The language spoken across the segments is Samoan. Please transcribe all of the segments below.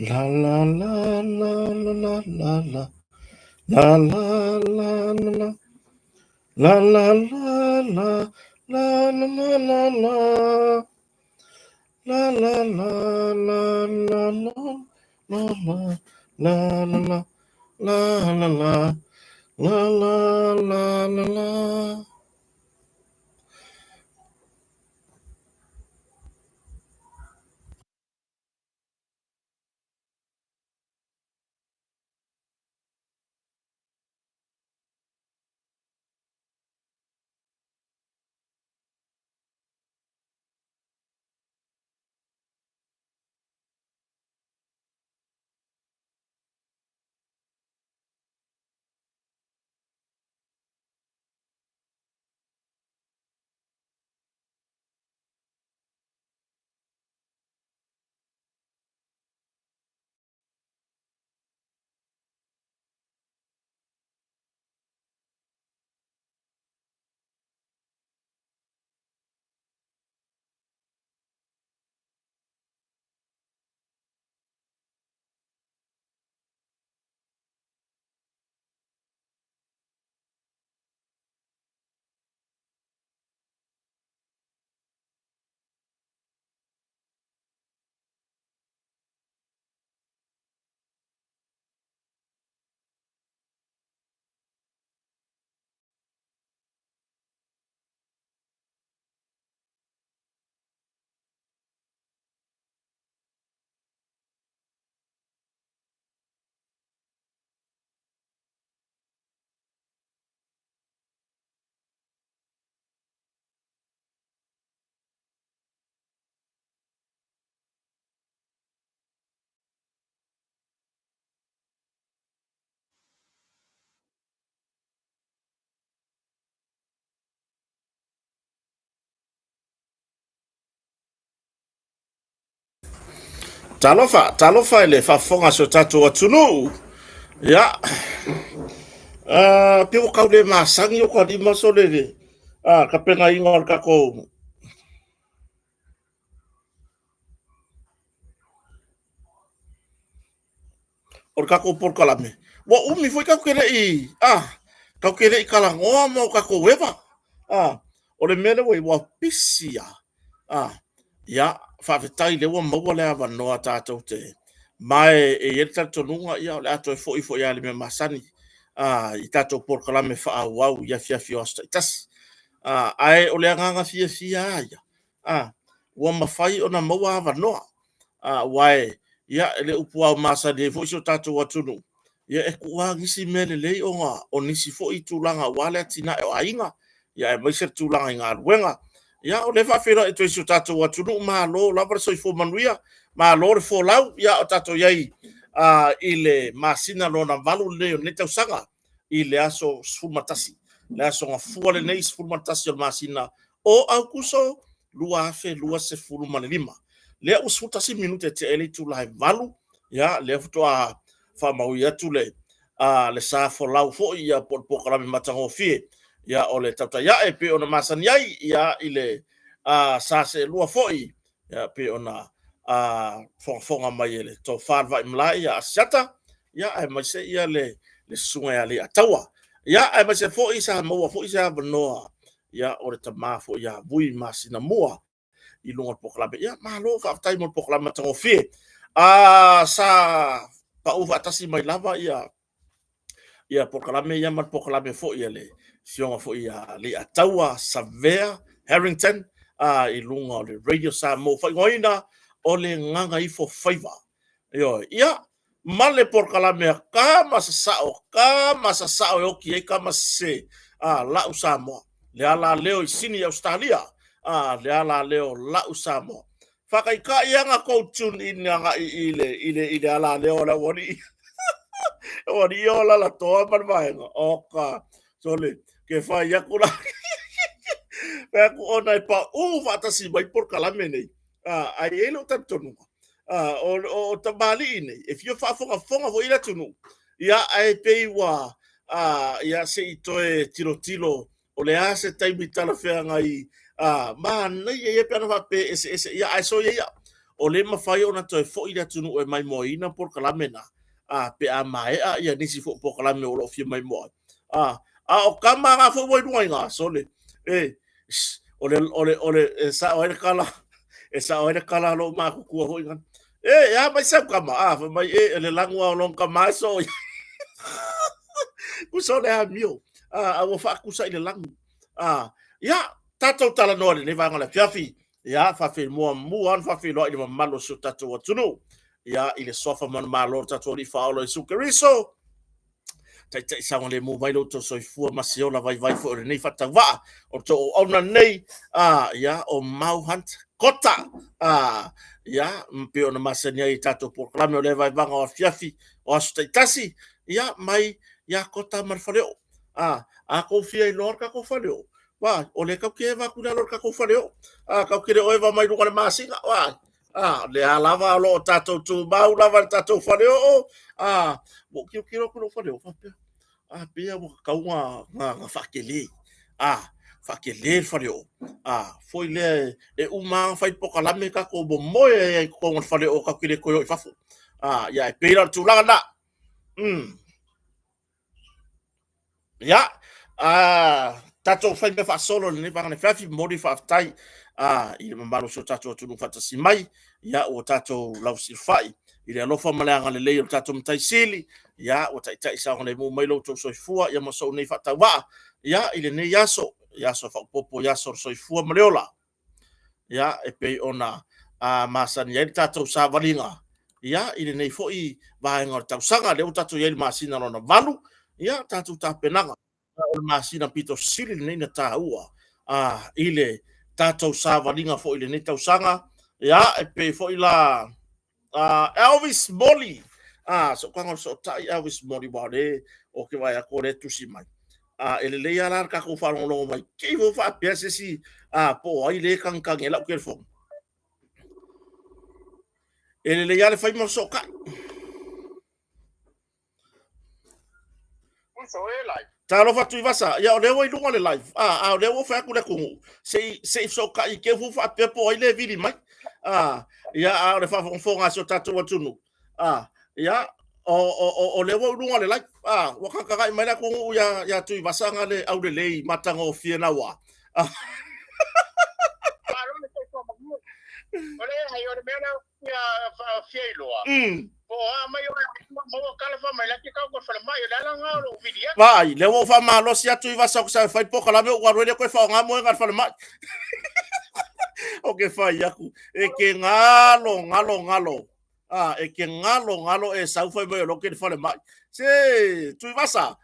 La la la la la la la la. La la la la la. La la la la la la la la la. La la la la la la la la la la la la la la la la la la la. Talofa, talofa i le faafofoga a si o tatou atunuu. Ia, pei ua tau le masani o kalima sole le tapenaina o le tatou o le tatou polokalame. Ua umi foi tatou te le i, tatou te le i talanoa ma o tatou eva. O le mea lea ua i ai, ua pisi lava. Ia, faafetai o lea ua maua le avanoa tatou te... Ma e i ai le talitonuga o le a toe foi foi lava i le mea masani i tatou polokalame faaauau i afiafi o aso taitasi. Ae o le agaga fiafia lava ia, ua mafai ona maua avanoa, aua e le upu lava ua masani ai foi si o tatou atunuu, e tuu lava nisi mea lelei ona o nisi foi tulaga aua le atinae o aiga, aemaise le tulaga i galuega. Ia, o lea e faafeiloai atu ai i si o tatou atunuu, malo lava le soifua manuia, malo le folau. Ia o tatou i ai i le masina lona 8 lenei o lenei tausaga i le aso 11, le aso Gafua lenei 11 o le masina o Aokuso 2025. Lea ua 11 minute e tea ai le itula e 8, ia lea faatoa faamaui atu le sa folau foi ia po o le polokalame matagofie ia o le Tautai Ae pei ona masani ai ia i le sa seelua foi ia pei ona fogafoga mai e le tofa le Vaimalae ia Asiata ia aemaise ia le susuga ia Leiataua. Ia aemaise foi sa maua foi se avanoa ia o le tama foi ia Vui Masinamua i luga o le polokalame. Ia malo faafetai mo le polokalame matagofie. Sa pau faatasi mai lava ia polokalame ia ma le polokalame foi a le afioga foi ia Leiataua Savea Harrington i luga o le Radio Samoa faaigoaina o le Gagaifo Faiva. Ioe. Ia, ma le polokalame a kama sasao, kama sasao e oki ai kama sese, lau Samoa. Le ala leo i Sini, Ausetalia, le ala leo lau Samoa. Faataitai ana kou tune in agai i le, i le, i le ala leo o le aualii. Aualii o lala toa ma le vaega. O ka, sole, ke whai aku la. Whai aku ona e pa u faatasi mai polokalame nei. Ai e lou talitonuga. O tamalii nei, e fia faafogafoga foi i le atunuu. Ia, ae pei ua, ia, se i toe tilotilo o le a se taimi talafeagai manaia ia pe ana faapea e eseese. Ia, ae soia ia. o le mafai ona toe foi le atunuu e maimoaina polokalame na, a, pe a maea ia nisi foi polokalame o lo o fia maimoa ai. A, a o kama na foi ua i luga i ina, sole, e, o le, o le, o le, e sao ai le tala, e sao ai le tala a lou matutua foi na. E, e a mai sau kama, a, fai mai, e, o le lanu lava o lona tama e soo i ai. Tusa o le amio, a, a ua faatusa i le lanu. A, ia, tatou talanoa i lenei vaega o le afiafi, ia, faafeiloa muamua ona faafeiloai i le mamalu o si o tatou atunuu, ia, i le suafa manumalo o le tatou Alii Faaola Iesu Keriso, taitai saogalemu mai lo outou soifua ma se ola vaivai foi o lenei faatauvaa o le tou auauna lenei, a, ia, o Mau Hunt Kota, a, ia, pei ona masani ai i tatou polokalame o lea vaevaega o afiafi o aso taitasi, ia, mai ia Kota ma le faleoo. A, a tou fia iloa le tatou faleoo, vaai, o lea tatou te eva atu i lalo o le tatou faleoo. A, tatou te le o eva mai luga o le masina, vaai. A, lea lava o lo o tatou tumau lava i le tatou faleoo. A, ua ou tilotilo atu i lou faleoo faapea, a, pei lava ua tatau ona faatele. A, faatele le faleoo. A, foi lea e uma lava ona fai le polokalame tatou momoe ai lava i totonu o le faleoo tatou te le toe o i fafo. A, ia e pei la o le tulaga lena. Ia, tatou fai mea faasolo i lenei vaega afiafi, momoli faafetai i le mamalu o si o tatou atunuu faatasi mai. Ia, ua tatou lausilafai i le alofa ma le agalelei o le tatou Matai Sili. Ia, ua taitai saogalemu mai lo outou soifua ia ma sou nei faatauvaa. Ia, i lenei aso, i aso faaopoopo i aso o le soifua ma le ola. Ia, e pei ona masani ai le tatou savaliga, ia, i lenei foi vaega o le tausaga, lea ua tatou i ai i le masina lona 8, ia, tatou tapenaga. O le masina pito sili lenei na taua i le tatou savaliga foi i lenei tausaga. Ia, e pei foi la Elvis Moli, sootaga o le sootai Elvis Moli, aua o lea ou te vaai atu o lea e tusi mai. E lelei lava la le tatou faalogologo mai, te i ua faapea se isi po o ai lea e tagitagi ai lau telefoni. E lelei lava le fai ma le sootai. Talofa Tuivasa, ia o lea ua i luga le live, a o lea ua fai atu le atunuu, se i se i fesootai i te i ua faapea po o ai lea e vili mai. Ia a o le faafogafoga a si o tatou atunuu, ia o lea ua i luga le live, ua tagatagai mai le atunuu ia Tuivasa na le aulelei matagofie naua. Malo le soifua manuia. O le ai o le mea lea fia iloa. Po o a mai oe maua tala fa mai la ke kau ko fale mai o le ala nga o lou vili atu. Vaai, lea ua ou faamalosi atu i vasa o ke sau e fai polokalame ou alu ai lea koe faaaoga moega i le falemai. O ke fai aku, e ke galo, galo, galo. A, e ke galo, galo e sau fai mai o lea ou te i le falemai. Se, Tuivasa.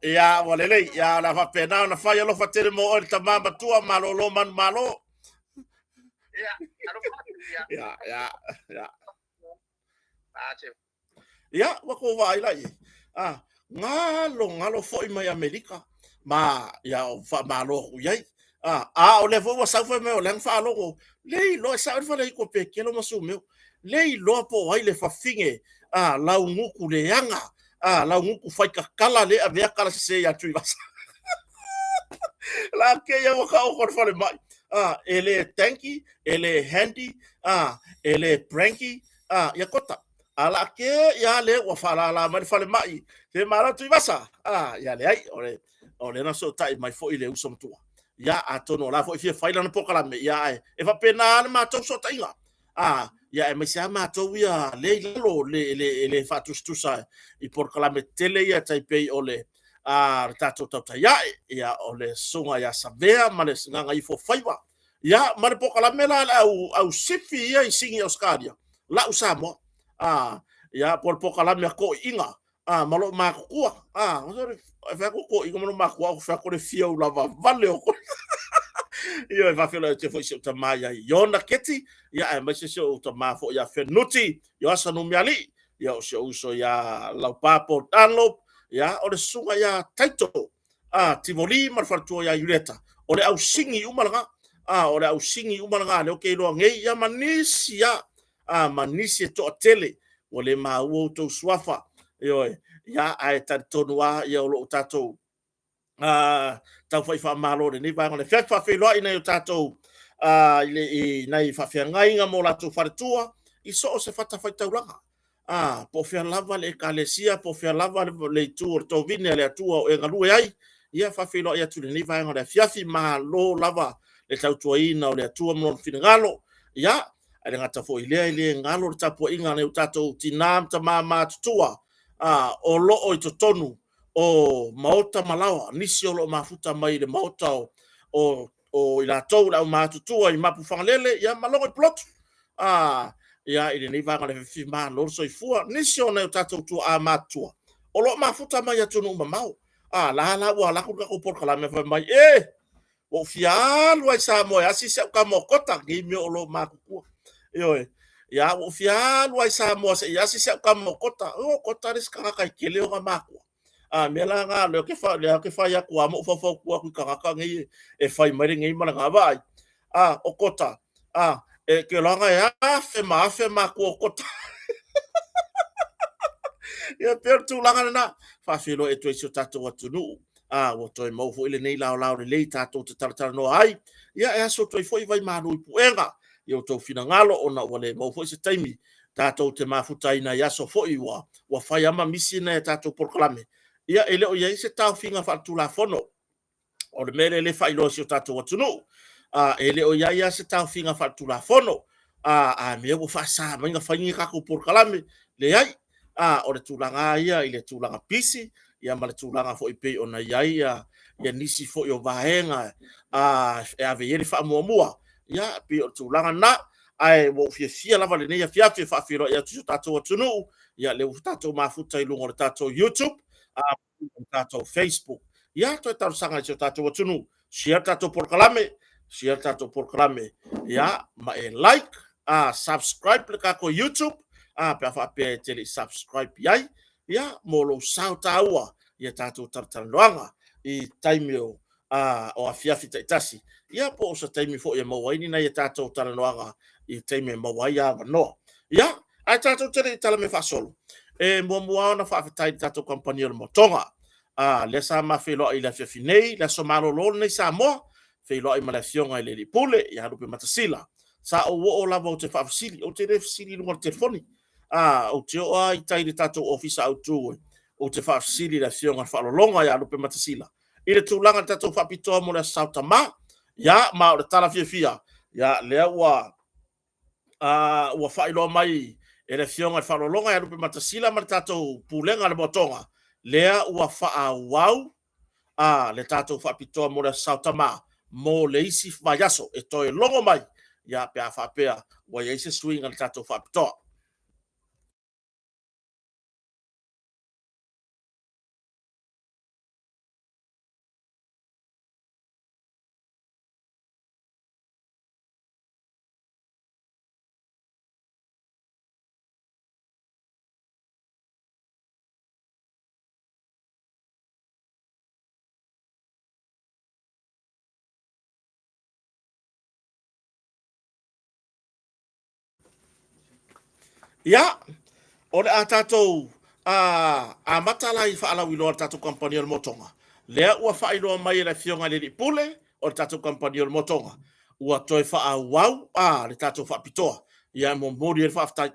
Ia, ua lelei. Ia, o le a faapena ona fai alofa tele mo oe le tama matua, malolo manu malo. Ia, alofa atu, ia. Ia, ia, ia. Ia, ua tou vaai la i ai. Ah, galo, galo foi mai Amerika. Ma, ia, o faamalo atu i ai. Ah, a o lea foi ua sau fai mai o lea na faalogo. Le iloa, e sao le faleaito o Pekelo ma Sumeo. Le iloa po o ai le fafine a laugutu leaga, a laugutu faitatala le avea tala sese ia Tuivasa. La kēia ua taoto i le falemai. A, e le tanky, e le handy, a, e le pranky, a, ia kota. A la ke ia le ua faalala mai le falemai, se malo Tuivasa. A, ia leai, o le o lea na fesootai mai foi le uso matua. Ia, atonu o la foi e fia fai lana polokalame, ia ae e faapena lava le matou fesootaiga. A, ia aemaise lava matou ia lea i lalo, le, le, le faatusatusa i polokalame tetele ia tai pei o le, a, le tatou tautai ae, ia, o le susuga ia Savea ma le Gagaifo Faiva. Ia, ma le polokalame la a le au, au sifi ia i Sini Ausetalia, lau Samoa. A, ia, po o le polokalame a toeaiina, a ma lou matutua a e fai atu toeaiina ma lou matua ou fai atu le fia lava vale o koe ia e faafeiloai atu foi si ou tama ia Iona Keti ia aemaise si ou tama foi ia Fenuti Ioasa Numialii ia o si ou uso ia Laupa Paul Dunlop ia o le susuga ia Taito a Tivoli ma le faletua ia Iuleta o le au sigi uma lena a o le au sigi uma lena lea ou te iloa nei ia ma nisi a a ma nisi e toatele ua le maua outou suafa, ioe, ia, ae talitonu lava ia o lo o tatou tau fai faamalo i lenei vaega o le afiafi. Faafeiloai i nai o tatou a, i, le, i nai faafeagaiga mo latou faletua i so o se fatafaitaulaga. A, po o fea lava le ekalesia, po o fea lava le itu o le tovine a le Atua o e galue ai, ia faafeiloai atu i lenei vaega o le afiafi, malo lava le tautuaina o le Atua ma lona finagalo. Ia, ae le gata foi i lea, e le galo le tapuaiga a nai o tatou tina ma tama matutua a, o lo o i totonu o maota ma laoa, nisi o lo o mafuta mai i le maota o i latou le aumatutua i Mapuifagalele, ia ma Logo i Pulotu. A, ia, i lenei vaega o le afiafi, malo le soifua. Nisi o nai o tatou tuaa matutua o lo o mafuta mai atunuu mamao. A, la la ua alu atu le tatou polokalame fai mai, e, ua ou fia alu lava i Samoa e asi si au tama o Kota, nei mea o lo o matutua. Ioe, ia, ua ou fia alu lava i Samoa se i asi si au tama o Kota. O Kota le isi tagata e tele ona matua. A mea la na, lea ou te fai atu lava ma ou faufautua atu i tagata nei e fai mai lenei ma lena vaai. A, o Kota, a, e te iloaga e afe ma afe matua o Kota. Ia, pei o le tulaga lena. Faafeiloai atu ai i si o tatou atunuu. A, ua toe maua foi lenei laolao lelei tatou te talatalanoa ai. Ia, e aso atu ai foi vaimalu i puega i outou finagalo ona ua le maua foi se taimi tatou te mafutaina i aso foi ua fai lava ma misi nai a tatou polokalame. Ia, e le o i ai se taofiga faaletulafono. O le mea lea e faailoa i si o tatou atunuu, e le o i ai lava se taofiga faaletulafono. A mea ua faasa mai ona fai ni tatou polokalame? Leai. O le tulaga lava ia i le tulaga pisi, ia ma le tulaga foi pei ona i ai ia nisi foi o vaega e ave i ai le faamuamua, ia pei o le tulaga lena. Ae ua ou fiafia lava i lenei afiafi e faafeiloai atu i si o tatou atunuu, ia lea ua tatou mafuta i luga o le tatou YouTube, le tatou Facebook. Ia, toe talosaga i si o tatou atunuu, share le tatou polokalame, share le tatou polokalame, ia, ma e like, subscribe le tatou YouTube, pe a faapea e te le i subscribe i ai, ia, mo lou sao taua i a tatou talatalanoaga i taimi o o afiafi taitasi, ia po o se taimi foi e maua ai ni nai a tatou talanoaga i taimi e maua ai avanoa. Ia, ae tatou te le i tala mea faasolo, e muamua ona faafetai i le tatou kamupani o le Motoga. Lea sa ma feiloai i le afiafi nei, le aso malolo lenei Samoa, feiloai ma le afioga i le Alii Pule ia Lupematasila. Sa ou oo lava ou te faafesili, ou te le fesili i luga o le telefoni. Ou te oo lava i tai i le tatou ofisa autu, ou te faafesili i le afioga i le Faalologa ia Lupematasila i le tulaga i le tatou faapitoa mo le Aso Sao Tama. Ia, ma o le tala fiafia, ia, lea ua, ua faailoa mai e le Afioga i le Faaaloaloga ia Lupematasila ma le tatou Pulega a le Moatoga, lea ua faaauau le tatou faapitoa mo le Aso Sao Tama mo le isi vaiaso e toe logo mai, ia, pe a faapea ua i ai se suiga i le tatou faapitoa. Ia, o le a tatou amata la i faalauiloa a le tatou kamupani o le Motoga. Lea ua faailoa mai e le Afioga i le Alii Pule o le tatou kamupani o le Motoga, ua toe faaauau le tatou faapitoa. Ia, e momoli ai le faafetai.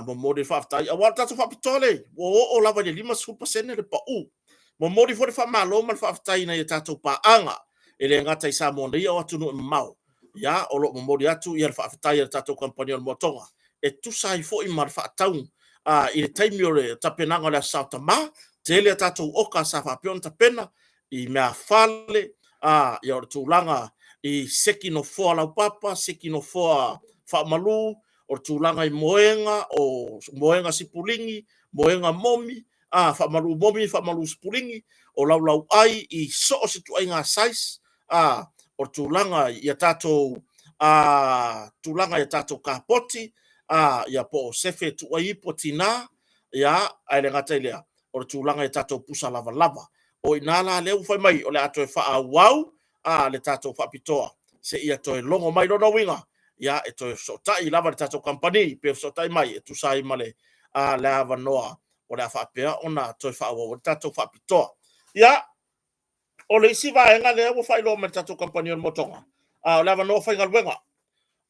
Momoli le faafetai aua o le tatou faapitoa lea ua oo lava i le 50% le pau. Momoli foi le faamalo ma le faafetai i nai a tatou paaga, e le gata i Samoa nei a o atunuu e mamao. Ia, o lo o momoli atu ia le faafetai a le tatou kamupani o le Moatoga e tusa ai foi ma le faatau i le taimi o le tapenaga o le Aso Sao Tama. Tele a tatou oka sa faapea ona tapena i meafale, ia o le tulaga i seki nofoa laupapa, seki nofoa faamalu, o le tulaga i moega, o moega sipuligi, moega momi, faamalu momi, faamalu sipuligi, o laulauai i so o se ituaiga size, o le tulaga i a tatou tulaga i a tatou kapoti, ia po o sefe e tuu ai ipu a tina, ia, ae le gata i lea, o le tulaga i a tatou pusa lavalava. O i ina la lea ua fai mai o le a toe faaauau le tatou faapitoa seia toe logo mai. Lona uiga, ia, e toe fesootai lava le tatou kamupani pe fesootai mai e tusa ai ma le avanoa o le a faapea ona toe faaauau ai le tatou faapitoa. Ia, o le isi vaega lea ua faailoa mai e le tatou kamupani o le Motoga, A o le avanoa faigaluega.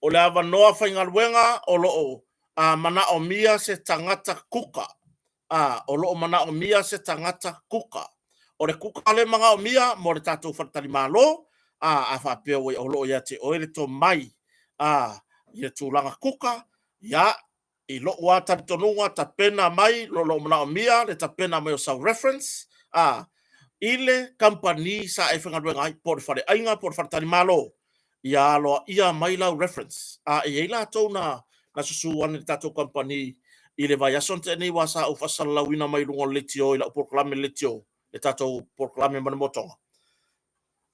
O le avanoa faigaluega o lo o manaomia se tagata kuka. A o lo o manaomia se tagata kuka. O le kuka lea e manaomia mo le tatou faletalimalo, a faapea ua o lo o ia te oe le tomai i le tulaga kuka, ia, i lou lava talitonuga, tapena mai o lo o manaomia le tapena mai o sau reference i le kamupani sa e faigaluega ai, po o le faleaiga po o le faletalimalo, ia aloaia mai lau reference. A e i ai latou na susu ane i le tatou kamupani i le vaiaso na tea nei aua sa ou faasalalauina mai luga o le leitio i lau polokalame i le leitio, le tatou polokalame ma le motoga.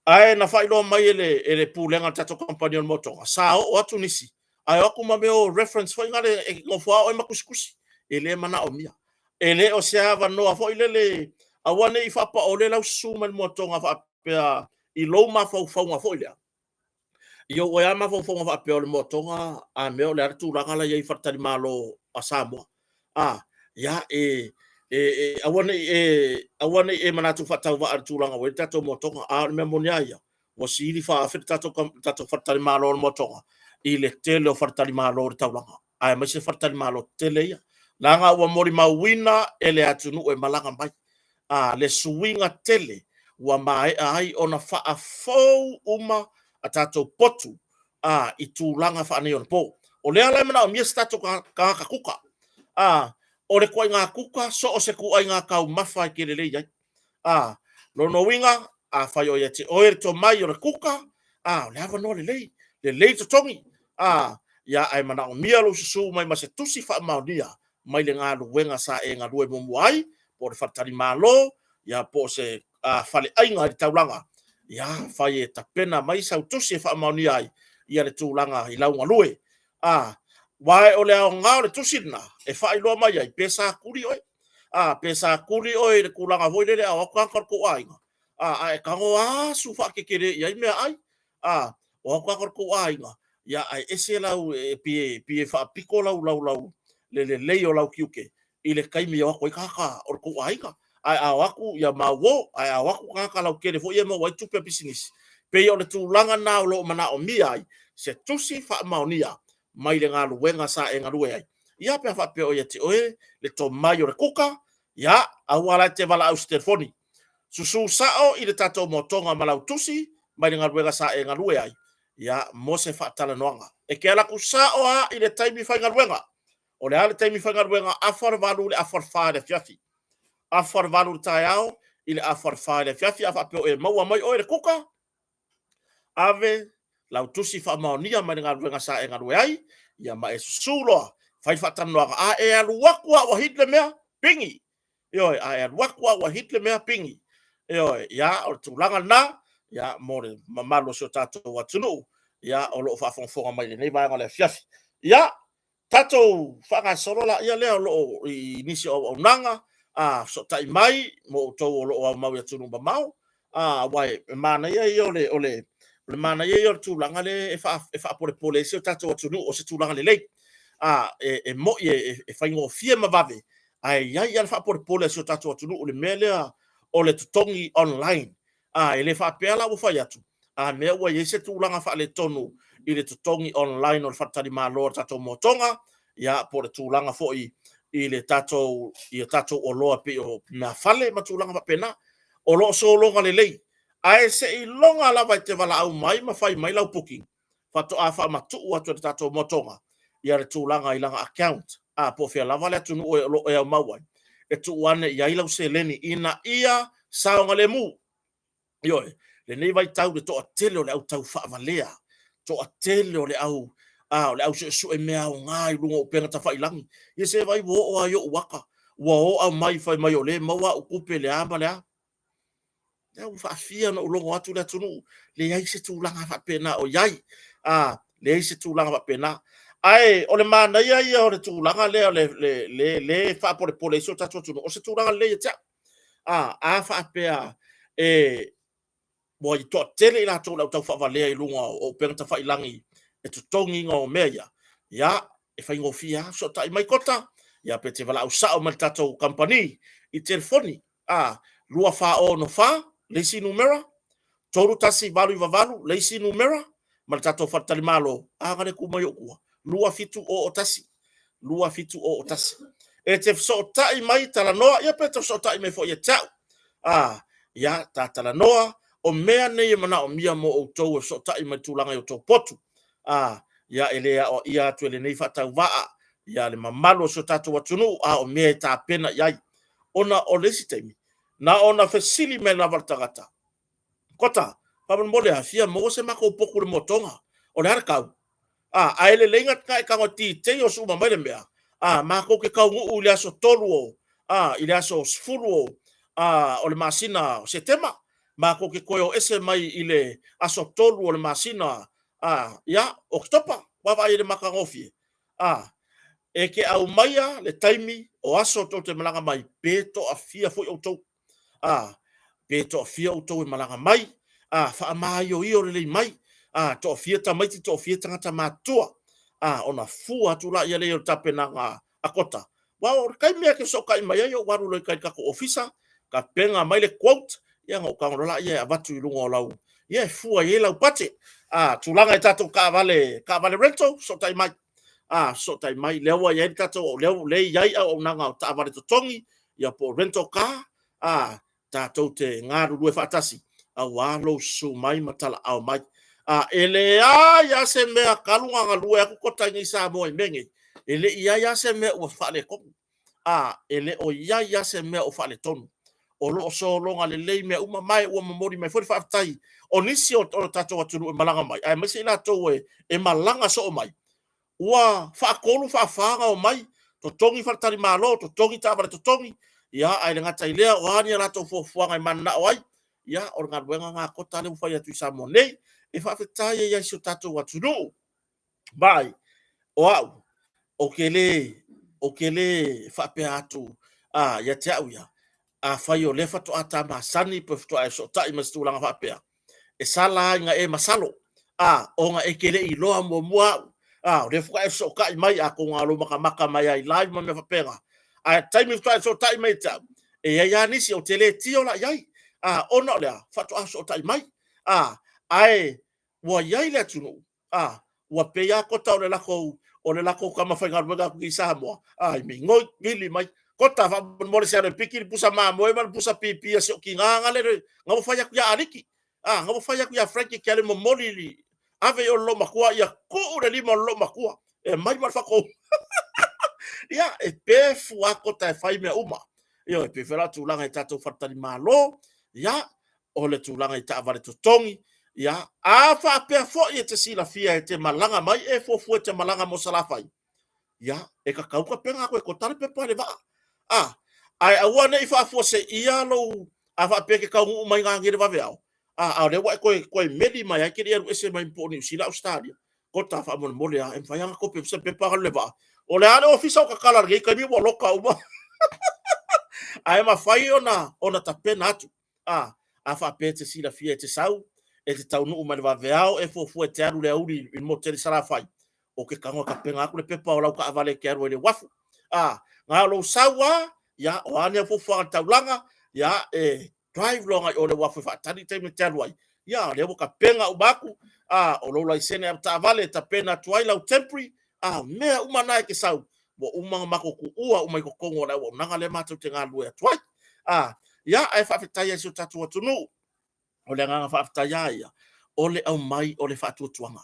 Ae na faailoa mai e le pulega a le tatou kamupani o le motoga, sa oo atu nisi, ae o atu ma mea o reference foi na le e nofo lava oe ma tusitusi, e le manaomia. E le o se avanoa foi lele, aua ne i faapaole lau susu mai le motoga faapea i lou mafaufauga foi lea, i ou ai lava mafaufauga faapea o le motoga a mea o le a le tulaga la e i ai i faletalimalo a Samoa. Ia, e aua ne i e, aua ne i e manatu faatauvaa i le tulaga ua i ai le tatou motoga, a o le mea moni lava ia, ua sili faaafe le tatou faletalimalo o le motoga i le tele o faletalimalo o le taulaga, aemaise faletalimalo tetele ia, leaga ua molimauina e le atunuu e malaga mai le suiga tele ua maea ai ona faafou uma a tatou potu i tulaga faaneionapo. O lea la e manaomia se tatou tagata kuka. O le ituaiga kuka, so o se ituaiga taumafa e te lelei ai. Lona uiga, afai o ia te oe le tomai o le kuka, o le avanoa lelei, lelei totogi, ia ae manaomia lou susu mai ma se tusi faamaonia mai le galuega sa e galue muamua ai, po o le faletalimalo, ia po o se faleaiga i le taulaga, ia fai e tapena mai sau tusi e faamaonia ai ia le tulaga i lau galue. Aua o le aoga o le tusi lena e faailoa mai ai pe sa tuli oe, pe sa tuli oe i le tulaga foi lele a o atu tagata o le tou aiga, ae tago asu faatetele i ai meaai, o atu tagata o le tou aiga, ia ae ese lau, e pei e faapito lau, le lelei o lau tiute i le taimi e o atu ai tagata o le tou aiga. Ae a o atu ia mauo, ae a o atu tagata lautele foi ia e maua ai tupe a pisinisi, pei o le tulaga lena o lo o manaomia ai se tusi faamaonia mai le galuega sa e galue ai. Ia pe a faapea o ia te oe le tomai o le kuka, ia aua la e te valaau i se telefoni. Susu sao i le tatou motoga ma lau tusi mai le galuega sa e galue ai, ia mo se faatalanoaga. E te alu atu sao lava i le taimi faigaluega. O le a le taimi faigaluega? 7:30 i le 3:30 i le afiafi. 7:30 i le taeao i le 3:30 i le afiafi. A faapea o e maua mai oe i le kuka, ave lau tusi faamaonia mai le galuega sa e galue ai, ia ma e susu loa, fai le faatalanoaga. A e alu atu lava ua hit le mea, pigi. Ioe, a e alu atu lava ua hit le mea, pigi. Ioe, ia, o le tulaga lena, ia, mo le mamalu o si o tatou atunuu, ia, o lo o faafogafoga mai i lenei vaega o le afiafi. Ia, tatou faagasolo laia lea o lo o i nisi o auaunaga, fesootai mai mo outou o lo o aumau i atunuu mamao, aua e manaia ia o le, o le, o le manaia ia o le tulaga lea e faapolepole ai si o tatou atunuu, o se tulaga lelei. E moi e faigofie ma vave, ae i ai lava le faapolepole a si o tatou atunuu i le mea lea o le totogi online. E le faapea la ua fai atu, a mea ua i ai se tulaga faaletonu i le totogi online o le faletalimalo a le tatou motoga, ia po o le tulaga foi i le tatou, i a tatou oloa pei o meafale ma tulaga faapena. O lo o sologa lelei, ae seiloga lava e te valaau mai ma fai mai lau booking, faatoa faamatuu atu e le tatou motoga ia le tulaga i lana account, po o fea lava le atunuu o lo o e aumau ai, e tuu ane i ai lau seleni ina ia saogalemu. Ioe, lenei vaitau i le toatele o le au taufaavalea, toatele o le au, o le au suesue mea aoga i luga o upega tafailagi. Ia se vaai ua oo lava i ou ata, ua o aumai fai mai o lea e maua au tupe le a ma le a. Lea ua faafia ona ou logo atu le atunuu, leai se tulaga faapena o i ai. Leai se tulaga faapena. Ae o le manaia ia o le tulaga lea le faapolepole ai si o tatou atunuu, o se tulaga lelei ia te au. A faapea e ua toatele i latou o le au taufaavalea i luga o upega tafailagi e totogiina o mea ia, ia, e faigofie lava, fesootai mai Kota, ia pe te valaau sao mai i le tatou kamupani i telefoni, 2464 le isi numera, 31898 le isi numera, ma le tatou faletalimalo, a na le tu mai ou tua, 2701, 2701. E te fesootai mai, talanoa, ia pe te fesootai mai foi ia te au. A, ia, ta talanoa, o mea nei e manaomia mo outou e fesootai mai tulaga i outou potu. A, ia, e le aoaia atu e lenei faatauvaa, ia le mamalu o si o tatou atunuu, a o mea e tapena i ai. Ona o le isi taimi, na ona fesili mai lava le tagata, Kota, faamolemole a fia maua se matou potu i le motoga, o le a le tau? A, ae lelei na e tago e details uma mai le mea, a, matou te taunuu i le aso 3 o, a, i le aso 10 o, a, o le masina o Setema, matou te toe o ese mai i le aso 3 o le masina, a, ia, Oketopa, vaavaai i le matagofie. A, e te aumaia le taimi o aso tou te malaga mai, pe toafia foi outou. A, pe toafia outou e malaga mai, a, faamaioio lelei mai, a, toafia tamaiti, toafia tagata matutua, a, ona fua atu laia lea o le tapenaga a Kota. Aua o le taimi lava e te fesootai mai ai, ou alu loa i tai i le tatou ofisa, tapena mai le quote, ia ona ou tago loa lea e avatu i luga o lau, ia e fua i ai lau budget. A, tulaga i tatou taavale, taavale rental, fesootai mai. A, fesootai mai, lea ua i ai le tatou, lea ua i ai auaunaga o taavale totogi, ia po o rental car, a, tatou te galulue faatasi, aua lou susu mai ma talaao mai. A, e leai lava se mea talu ona galue atu Kota i nei Samoa i mea nei, e le i i ai lava se mea ua faaletonu. A, e le o i ai lava se mea o faaletonu. O lo o sologa lelei mea uma, ma ua momoli mai foi le faafetai o nisi o le tatou atunuu e malaga mai, aemaise i latou e malaga soo mai, ua faatolu faafa ona omai, totogi faletalimalo, totogi taavale totogi, ia, ae le gata i lea, o a ni a latou fuafuaga e mananao ai, ia, o le galuega lena a Kota lea ua fai atu i Samoa nei, e faafetai ai i si o tatou atunuu. Vaai, o au, ou te le, ou te le faapea atu a, ia te au ia, afai o lea faatoa ta masani pe faatoa e fesootai ma se tulaga faapea, e sala lava ina e masalo, a, ona e te le i iloa muamua au, a, o lea faatoa e fesootai mai, atonu na o lou matamata mai lava i live ma mea faapena, ae o le taimi faatoa e fesootai mai ia te au, e i ai lava nisi ou te le tio la i ai, a, ona o le a? Faatoa fesootai mai, a, ae ua i ai le atunuu, a, ua pei lava Kota o le latou, o le latou tama faigaluega atu i Samoa, a, i migoi, vili mai, Kota, faamolemole se alu e piki le pusa mamoe ma le pusa pipi a si ou tiga na le, na ua fai atu ia Aliki, a, na ua fai atu ia Frankie ke alu e momoli li, ave i o le loomatua, ia tuu le lima o le loomatua, e mai ma le fatou. Ia, e pefu lava Kota e fai mea uma. Ioe, e pei foi la o tulaga i tatou faletalimalo, ia, o le tulaga i taavale totogi, ia, a faapea foi e te silafia e te malaga mai, e fuafua e te malaga mo Salafai, ia, e tatau tapena atu e Kota le pepa i le vaa. A, ae aua ne i faafuaseia lou, a faapea e te taunuu mai i le vaveao, a, a o lea ua e toe, toe meli mai ai, e te le i alu ese mai po o Niu Sila, Ausetalia, Kota, faamolemole lava, e mafai lava ona kopi se pepa alu le vaa. O le a le ofisa o tatala i lenei taimi ua loka uma. Ae mafai ona, ona tapena atu. A, a faapea e te silafia e te sau, e te taunuu mai le vaveao, e fuafua e te alu i le aoauli i le motu tele i Salafai, o ke tago e tapena atu le pepa o lau taavale e te alu ai i le uafu. A, na o lou sau lava, ia, o a ni au fuafuaga i le taulaga, ia, e drive loa agai i o i le uafu e faatali le taimi e te alu ai. Ia, o lea ua tapena uma atu, a, o lou laisene avetaavale e tapena atu ai lau temporary, a, mea uma na e te sau, ua uma ona matou tuua uma i totonu o le auaunaga lea matou te galulue atu ai. A, ia, ae faafetai ai i si o tatou atunuu. O le agaga faafetai lava ia, o le aumai o le faatuatuaga.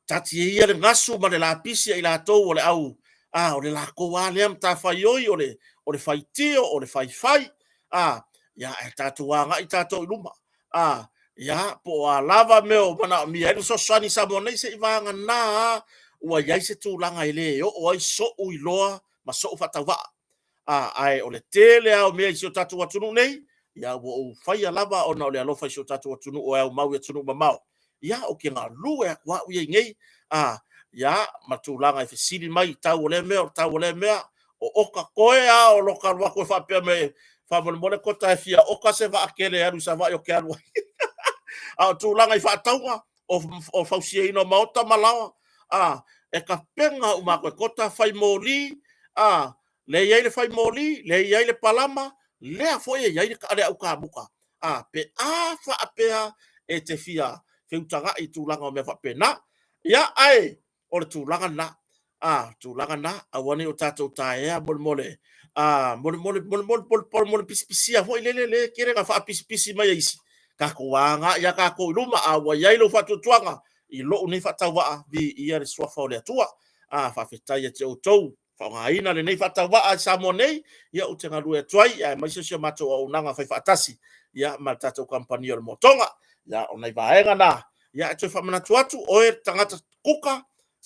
Taatia ia le gasu ma le lapisi a i latou o le au, a, o le latou lava lea matafaioi, o le, o le faitio, o le faifai, a, ia, ae tatou agai tatou i luma. A, ia, po o a lava mea o manaomia ai le fesoasoani i Samoa nei, se i vagana lava ua i ai se tulaga e le oo ai sou iloa ma sou faatauvaa. A, ae o le tele lava o mea i si o tatou atunuu nei, ia ua ou faia lava ona o le alofa i si o tatou atunuu e aumau i atunuu mamao. Ia, ou te galue atu au ia i nei, a, ia, ma tulaga e fesili mai i tau o lea mea, o le tau o lea mea, o oka koe a o loka alu atu e faapea mai, faamolemole Kota e fia oka se vaatele e alu i Savaii ou te alu ai. A o tulaga i faatauga, o, o fausiaina o maota ma laoa, a, e tapena uma atu e Kota, fai moli, a, lea e i ai le fai moli, lea e i ai le palama, lea foi e i ai le au kamuta. A, pe a faapea e te fia feutagai i tulaga o mea faapena. Ia, ae o le tulaga lena, a, tulaga lena, aua ne i o tatou taea molemole, a, molemole, molemole, molemole, molemole pisipisia foi lele le tele na faapisipisi mai e isi, tatou agai lava tatou i luma, a ua i ai lou faatuatuaga i lou nei faatauvaa, viia le suafa o le Atua. A, faafetai ia te outou faaaogaina lenei faatauvaa i Samoa nei, ia ou te galue atu ai, aemaise o si a matou auaunaga faifaatasi, ia, ma le tatou kamupani o le Motoga. Ia, o nai vaega na, ia, e toe faamanatu atu, oe le tagata kuka,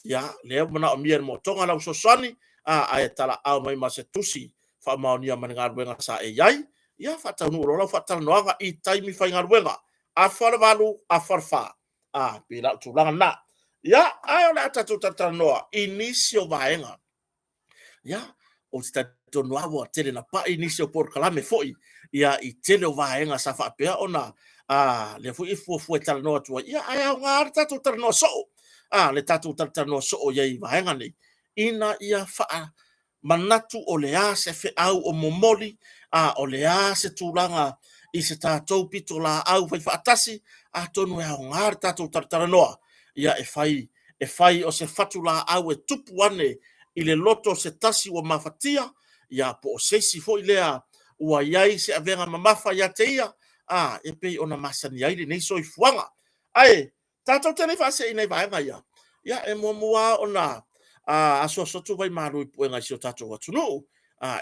ia, lea ua manaomia e le Motoga lau fesoasoani, a, ae talaau mai ma se tusi faamaonia ma le galuega sa e i ai, ia, faataunuu loa lau faatalanoaga i taimi faigaluega, 7:30, 3:30. A, pei la o le tulaga lena. Ia, ae o le a tatou talatalanoa i nisi o vaega. Ia, ou te talitonu lava ua tele na pai nisi o polokalame foi, ia, i tele o vaega sa faapea ona, a, lea foi e fuafua e talanoa atu ai. Ia, ae aoga lava le tatou talanoa soo, a, le tatou talatalanoa soo i ai i vaega nei, ina ia faa manatu o le a se feau o momoli, a o le a se tulaga i se tatou pitolaau faifaatasi, atonu e aoga le tatou talatalanoa, ia e fai, e fai o se fatulaau e tupu ane i le loto o se tasi ua mafatia, ia po o se isi foi lea ua i ai se avega mamafa ia te ia, a e pei ona masani ai lenei soifuaga. Ae tatou te le i faasee i nai vaega ia, ia e muamua lava ona asuasu atu vaimalu i puega i si o tatou atunuu,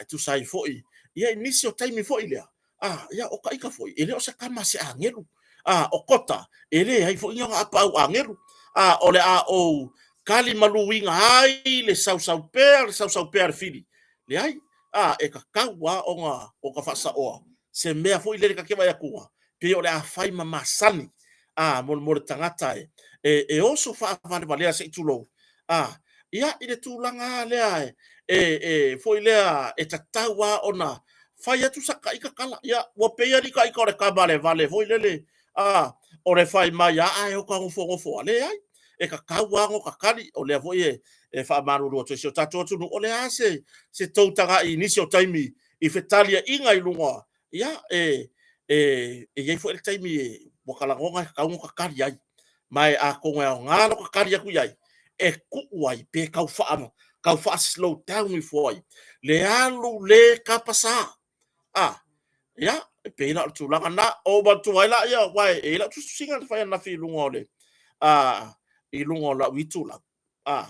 e tusa ai foi ia i nisi o taimi foi lea, ia o taita foi, e le o se tama a se agelu, o Kota, e leai foi ni ona apaau agelu, o le a ou tali maluina ai le sausau pea, le sausau pea a le fili, leai, e tatau lava ona ota faasaoa se mea foi lele ta te vaai atu, pei o le a fai ma masani a mo le tagata e oso faavalevalea se i tulou, a ia i le tulaga lea e foi lea e tatau lava ona fai atu sa ita tala. Ia ua pei lava ita o le tama a le vale foi lele, a o le fai mai lava ae ota nofonofo lava. Leai, e tatau lava ona ota tali. O lea foi e faamalulu atu ai i si o tatou atunuu, o le a se tou tagai i nisi o taimi i fetaliaiga i luga, ia, e i ai foi le taimi ua ta lagona e tatau ona ta tali ai. Ma e atonu e aoga lou tali atu i ai, e tuu ai pe tau faa slow down ifo ai le alu le tapasa. A, ia, e pei la o le tulaga lena. O ou manatua ai laia, aua e i ai lau tusitusiga na fai ananafi i luga o le, i luga o lau itulau. A,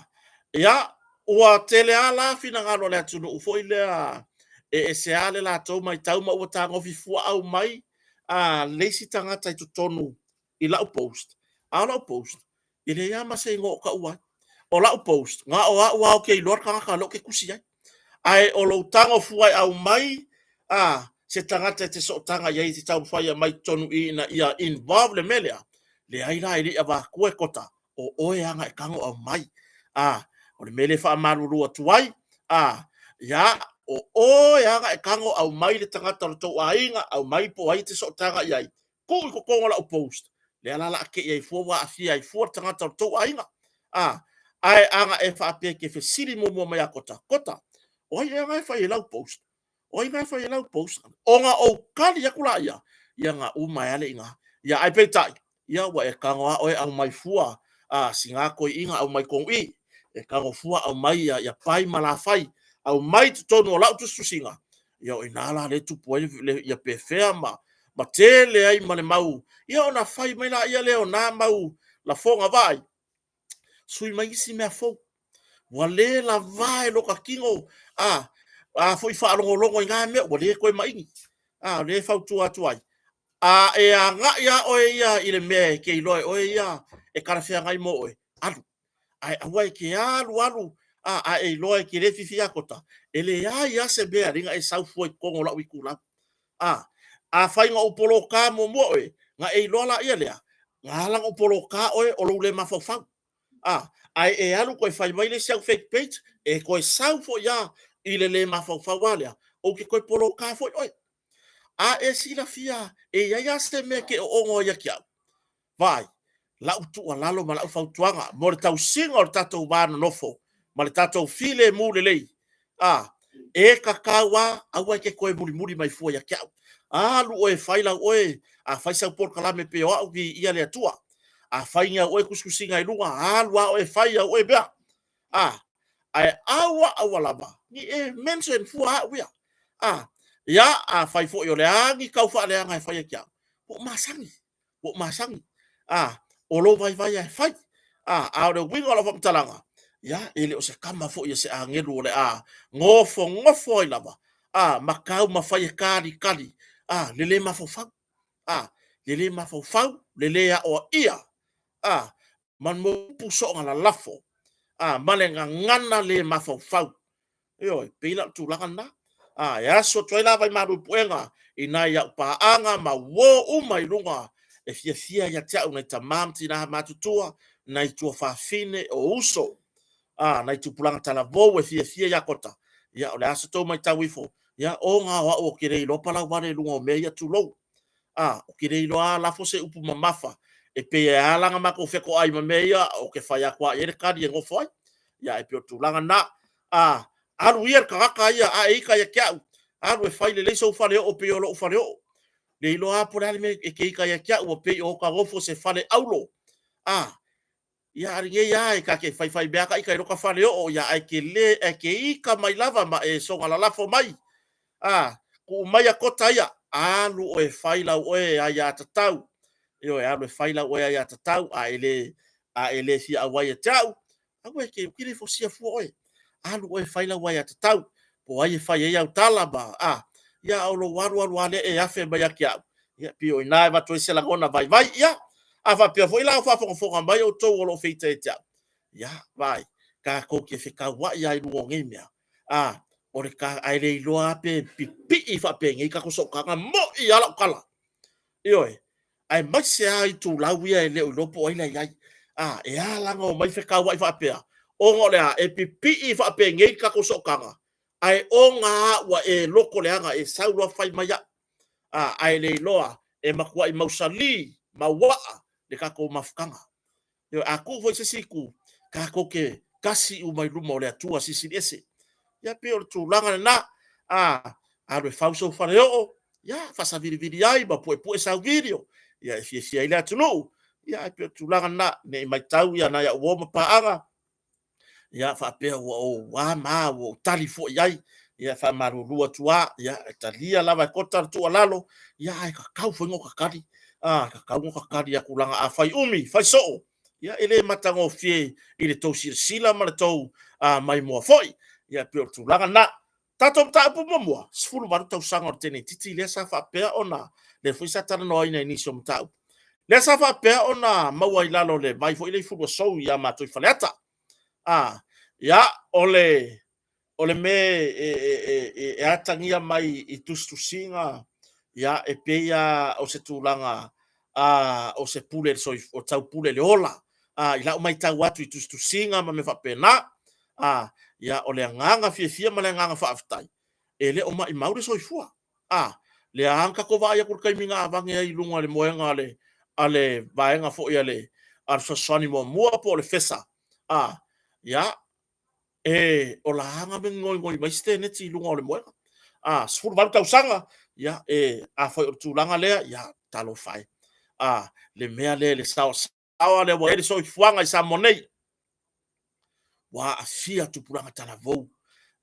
ia, ua tele lava la finagalo o le atunuu foi lea e ese lava le latou matau ma ua tagofi fuaau mai a le isi tagata i totonu i lau post. A o lau post, e leai lava ma se igoa o taua ai. O lau post, na o au lava ou te iloa le tagata lea ou te tusi ai. Ae o lou tago fua e aumai a se tagata e te sootaga i ai e te taumafai e aumai i totonu i i ina ia involve le mea lea, leai la e le i avatua e Kota, o oe lava na e tago aumai. A, o le mea lea e faamalulu atu ai, a, ia, o oe lava na e tago aumai le tagata o le tou aiga, aumai po o ai e te sootaga i ai, tuu i totonu o lau post, lea la o le a tei ai fua ua aafia ai fua le tagata o le tou aiga. A, ae a na e faapea e te fesili muamua mai ia Kota, Kota, o ai ea na e fai ai lau post? O ai na e fai ai lau post? Ona ou tali atu laia, ia na uma ai lava le i ina. Ia, ae peitai, ia ua e tago lava oe aumai fua a sina toeaina aumai tonu i, e tago fua aumai ia, ia Pai ma Lafai, aumai totonu o lau tusitusiga, ia o ina la lea e tupu ai le, ia pefea ma, ma tele ai ma le mau, ia ona fai mai laia lea o na mau lafoga vaai, sui mai isi mea fou. Ua le lava e lota tino, a, a foi faalogologo i na mea, ua le toe maini. A, o lea e fautua atu ai, a e agai lava oe ia i le mea e te iloa e oe ia e talafeagai mo oe, alu. Ae aua e te alu alu, a, a e iloa e te le fiafia ia Kota, e leai lava se mea e ala ai ona e sau fua i totonu o lau itulau. A, afai na ou poloka muamua oe, na e iloa laia lea, na ala ona ou poloka oe o lou le mafaufau. A, ae e alu toe fai mai le isi au fake page, e toe sau foi lava i le le mafaufau lava lea, ou te toe poloka foi oe. A e silafia e i ai lava se mea e te oono ai ia te au, vaai, lau tuualalo ma lau fautuaga mo le tausiga o le tatou va nonofo ma le tatou filemu lelei, a, e tatau lava, aua e te toe mulimuli mai fua ia te au. Alu oe e fai lau oe, a fai sau polokalame pei o au, viia le Atua. A fai ni au oe tusitusiga i luga, alu lava oe e fai au oe mea. A, ae aua aua lava ne i e mention fua au ia. A, ia, afai foi o le a ni tau faaleaga e fai ia te au, ua ou masani, ua ou masani. A, o lou vaivai lava e fai. A, a o le uiga o lau faamatalaga, ia, e le o se tama foi a se agelu o le a nofonofo ai lava, a, ma taumafai e talitali, a, le le mafaufau, a, le le mafaufau, le le aoaia, a, ma upu soona lalafo, a, ma le gagana le mafaufau. Ioe, pei la o le tulaga lena. A, e aso atu ai la vaimalu i puega i nai au paaga ma uo uma i luga e fiafia ia te au nai tama ma tina matutua, nai tuafafine o uso, a, nai tupulaga talavou e fiafia ia Kota. Ia, o le a sa tou matau ifo, ia, ona o au ou te le iloa palauvale i luga o mea ia, tulou. A, ou te le iloa lava lafo se upu mamafa e pei e ala ona matou fetoai ma mea ia, ou te fai atu lava i ai le tali e nofo ai. Ia, ae pei o le tulaga lena. A, alu ia le tagata ia a e ita ia te au, alu e fai lelei sou faleoo pei o lou faleoo. Le iloa lava po o le a le mea e te ita ia te au, ua pei o ota nofo i se fale auro. A, ia a lenei lava e ta te faifaimea lava ita i lota faleoo, ia ae te le, ae te ita mai lava ma e soona lalafo mai. A, tuu maia Kota ia, alu oe e fai lau oe aiatatau. Ioe, alu e fai lau oe aiatatau, a e le, a e le fia auai ia te au, aua e te, ou te le fausia fua oe. Alu oe e fai lau aiatatau, po o ai e fai ai au tala ma, a, ia o lou alu alu lava lea e afe mai ia te au, ia pei o i ina e avatu ai se lagona vaivai. Ia, a faapea foi la o faafogafoga mai outou o lo o feita ia te au, ia, vaai, tatou te fetauai lava i luga o nei mea, a, o le ta, ae le iloa lava pe pipii faapenei tatou sootaga, mo'i lava lau tala. Ioe, aemaise lava itulau ia e le o iloa po o ai la e i ai. A, e ala ona omai fetauai faapea, ona o le a? E pipii faapenei le tatou sootaga, ae ona lava ua e loto leaga, e sau loa fai mai au. A, ae le iloa e matuai mausali, mauaa le tatou mafutaga. A tuu foi i se isi itu, tatou te tasi uma i luma o le Atua Silisili Ese. Ia pei o le tulaga lena. A, alu e fau sou faleoo, ia, faasavilivili ai ma puepue sau video, ia e fiafia ai le atunuu. Ia ae pei o le tulaga lena, ne i matau ia nai au uo ma paaga, ia faapea ua ou a ma ua ou tali foi i ai, ia faamalulu atu lava, ia e talia lava e Kota le tuualalo, ia ae tatau foi ona ota tali, a, tatau ona ota tali atu leaga a fai umi, fai soo, ia e le matagofie i le tou silasila ma le tou maimoa foi. Ia pei o le tulaga lena. Tatou mataupu muamua, 18 tausaga o le teineitiiti lea sa faapea ona, lea foi sa talanoaina i nisi o mataupu, lea sa faapea ona maua i lalo o le vai foi lea i Fuluasou ia matou i Faleata. A, ia, o le, o le mea e atagia mai i tusitusiga, ia, e pei lava o se tulaga o se pule o taupule i le ola. I lau matau atu i tusitusiga ma mea faapena, ia, o le agaga fiafia ma le agaga faafetai, e le o maumau le soifua. Lea lava na tatou vaai atu i le taimi na avane ai i luga i le moega a le vaega foi a le Fesoasoani Muamua po o le FESA, ia, e ola lava na goigoi mai se teneti i luga o le moega. A, 18 tausaga, ia, e, afai o le tulaga lea, ia, talofa e. A, le mea lea i le saoasaoa lea ua i ai le soifuaga i Samoa nei, ua aafia tupulaga talavou.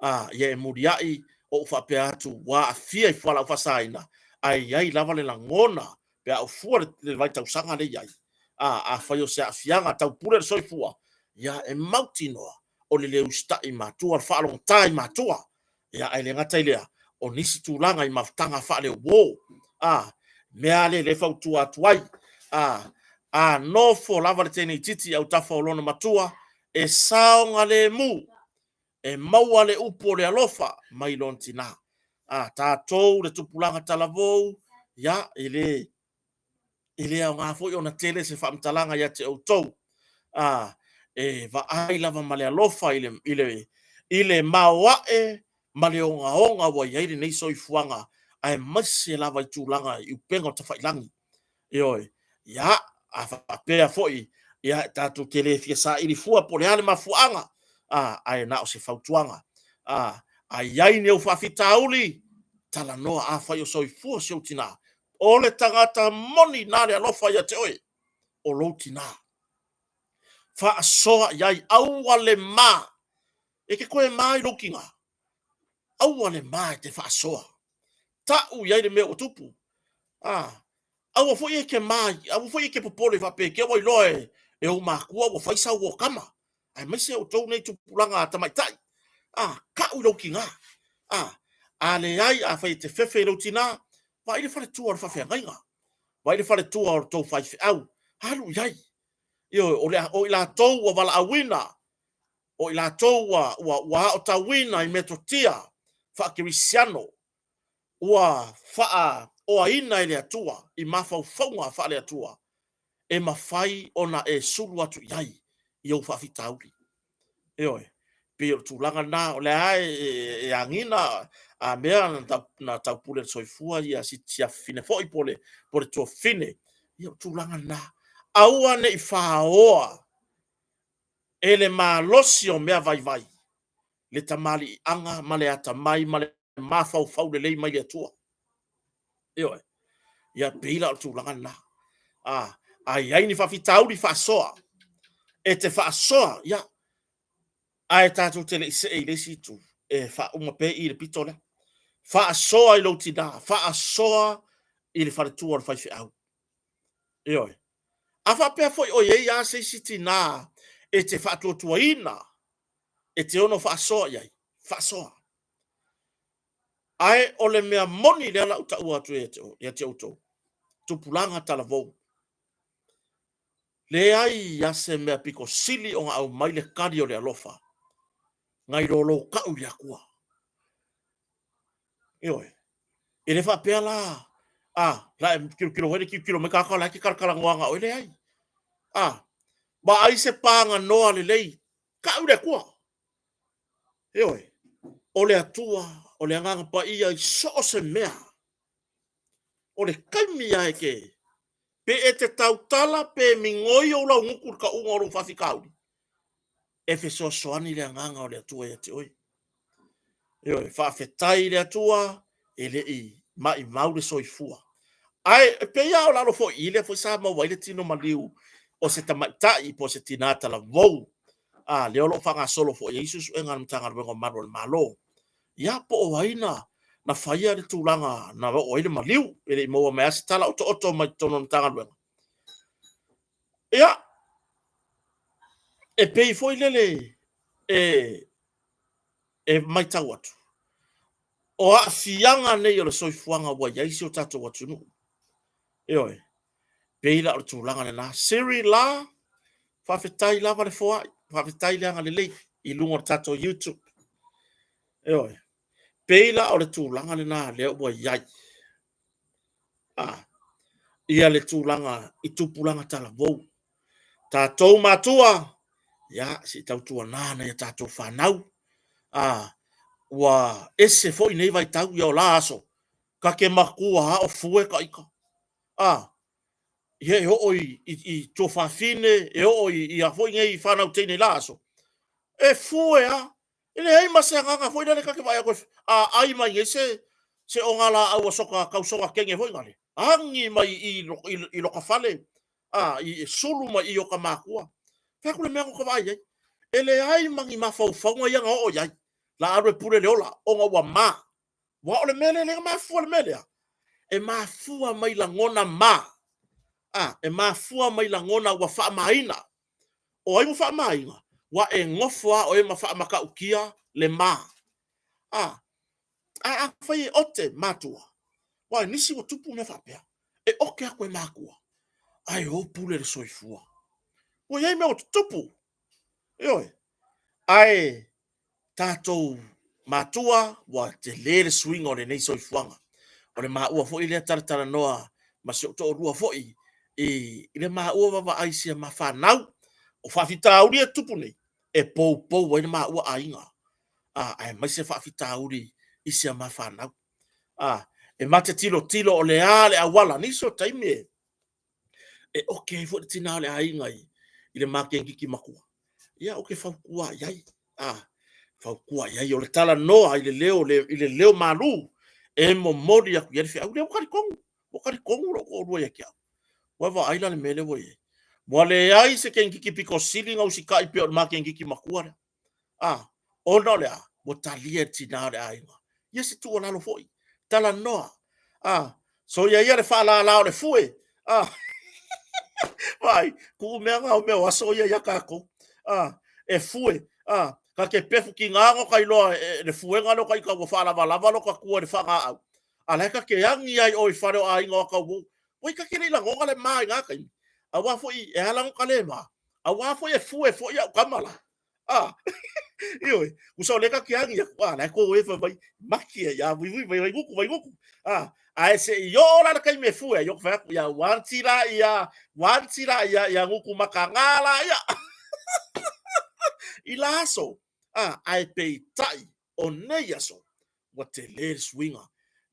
A, ia e muliai ou faapea atu, ua aafia i fualaau faasaina, ae i ai lava le lagona pe a ou fua le vaitausaga lea i ai. A, afai o se aafiaga tau pule le soifua, ia e mautinoa o le le usitai i matua, o le faalogogata i matua. Ia, ae le gata i lea, o nisi tulaga i mafutaga faaleuo. A, mea lea lea e fautua atu ai. A, a nofo lava le teineitiiti i autafa o lona matua, e saogalemu, e maua le upu o le alofa mai lona tina. A, tatou le tupulaga talavou, ia, e le, e le aoga foi ona tele se faamatalaga ia te outou. A, e vaai lava ma le alofa i le maoae ma le ogaoga ua i ai lenei soifuaga, aemaise lava i tulaga i upega o tafailagi. Ioe, ia, a faapea foi, ia, tatou te le fia saili fua po o le a le mafuaaga, a, ae na o se fautuaga. A, a i ai ni ou faafitauli, talanoa, afai o soifua si ou tina, o le tagata moni na le alofa ia te oe. o lou tinā. Faasoa i ai, aua le ma. E te toe ma i lou tinā. Aua le ma e te faasoa. Ta'u i ai le mea ua tupu. A, aua foi e te ma, aua foi e te popole faapea ua iloa e, e ou matua ua fai sau o tama. Aemaise outou nei tupulaga tamaitai. A, ta'u i lou tinā. A, a leai afai e te fefe i lou tinā, vaai le faletua o le faafeagaiga. Vaai le faletua o le tou faifeau, alu i ai. Ioe, o, le, o i latou ua valaauina, o i latou ua, ua, ua aotauina i metotia faakerisiano, ua faaoaina e le Atua i mafaufauga faale-Atua, e mafai ona e sulu atu i ai i ou faafitauli. Ioe, pei o le tulaga lena, o lea e, e, e agina a mea na, na taupule le soifua ia si siafafine foi po le, po le tuafafine. Ia o le tulaga lena. Aua ne i faoa e le malosi o mea vaivai le tamaliiaga ma le atamai ma le mafaufau lelei mai le Atua. Ioe. Ia pei la o le tulaga lena. A, a i ai ni faafitauli faasoa, e te faasoa, ia, ae tatou te le i see i le isi itu, e faauma pea i le pito lea. Faasoa i lou tinā, faasoa i le faletua o le faifeau. Ioe. A faapea foi o i ai lava se isi tinā e te faatuatuaina, e te ono faasoa i ai, faasoa. Ae o le mea moni lea la ou taua atu ia te outou, tupulaga talavou, leai lava se mea pito sili ona aumai le tali o le alofa nai lo lou tau i le Atua. Ioe. E le faapea la, a, la e tilotilo foi le tilotilo mai tagata o la e te talatalanoa na oe, leai. A, vaai se paganoa lelei, tau i le Atua. Ioe, o le Atua, o le Agaga Paia i so o se mea. O le taimi lava e te, pe e te tautala pe migoi ou laugutu i le tauga o lou faafitauli, e fesoasoani le Agaga o le Atua ia te oe. Ioe, faafetai i le Atua e le i maimau le soifua. Ae e pei lava o lalo foi i lea foi sa maua ai le tino maliu o se tamaitai po o se tinā talavou, a lea o lo o faagasolo foi i ai suesuega a le Matagaluega o Malu o le Malo. Ia, po o ai na, na faia le tulaga na oo ai le maliu, e le i maua mai lava se tala otooto mai totonu o le Matagaluega. Ia, e pei foi lele e, e matau atu, o aafiaga nei o le soifuaga ua i ai si o tatou atunuu. Ioe, pei la o le tulaga lena. Siri la, faafetai lava le foai, faafetai le agalelei i luga o le tatou YouTube. Ioe, pei la o le tulaga lena lea ua i ai. Ah, ia le tulaga i tupulaga talavou. Tatou matua, ia, se i tautuana nai a tatou fanau. Ah, ua ese foi nei vaitau, ia o la aso, ta te matua lava o fue ta ita. Ah, ia e oo i, i, i tuafafine, e oo i, i a foi nei fanau teine i la aso, e fue lava. E leai ma se agaga foi lele ta te vaai atu e aai mai nei se, se ogalaau a soka tausoga teine foi nale, agi mai i, i, i loka fale, a, i, sulu mai i o ka makua. Fai atu le mea na ka vaai ai. E leai ma ni mafaufauga ia na oo i ai. La alu e pule le ola, ona ua ma. Aua o le mea lea, lea na mafua le mea lea. E mafua mai lagona ma. A, e mafua mai lagona ua faamaina. O ai ua faamaina? Ua e nofo lava oe ma faamatautia le ma. A, a afai e ote matua, aua nisi ua tupu mea faapea, e ote atu e matua, ae o pule le soifua. Ua i ai mea ua tutupu. Ioe. Ae tatou matua, ua tele le suiga o lenei soifuaga. O le maua foi lea talatalanoa ma si ou toalua foi i, i le maua vaavaai i si a ma fanau. O faafitauli e tutupu nei, e poupou ai le maua aiga, a, aemaise faafitauli i si a ma fanau. A, e ma te tilotilo o le a le auala, nisi o taimi e, e oke ai foi le tinā o le aiga i, i le makengiki matua. Ia, ou te fautua i ai, a, fautua i ai, o le talanoa i le leo, le, i le leo malū, e momoli atu i ai le feau. Lea ua talitonu, ua talitonu lou toalua ia te au. Ua vaai la le mea lea ua i ai. Ua leai se kenkiki pito sili ona usitai pei o le ma kenkiki matua lea. A, ona o le a? Ua talia e le tina o le aiga. Ia se tuualalo foi, talanoa. A, soia ia le faalala o le fue. A, vaai, tuu mea na o mea o aso ia ia tatou. A, e fue. A, ta te pefu tiga ona ta iloa e le fuega lea o ta ita ua faalavalava lo ta tua i le faagaau. A la e ta te agi ai o i fale o aiga o ata uou. Oi ta te le i lagona le ma i na taimi. Aua foi e ala ona ta le ma, aua foi e fue foi au tama la. A, ioe, usa o lea ta te agi atu, a, la e ko e fai mai, maki e ia, vui vui, vai vai gutu, vai gutu. A, ae se i oo la le taimi e fue ai, o fai atu, ia wanti la ia, wanti la ia, ia gutu makanga la ia. I la aso, a, ae peitai, o nei aso, ua tele le suiga.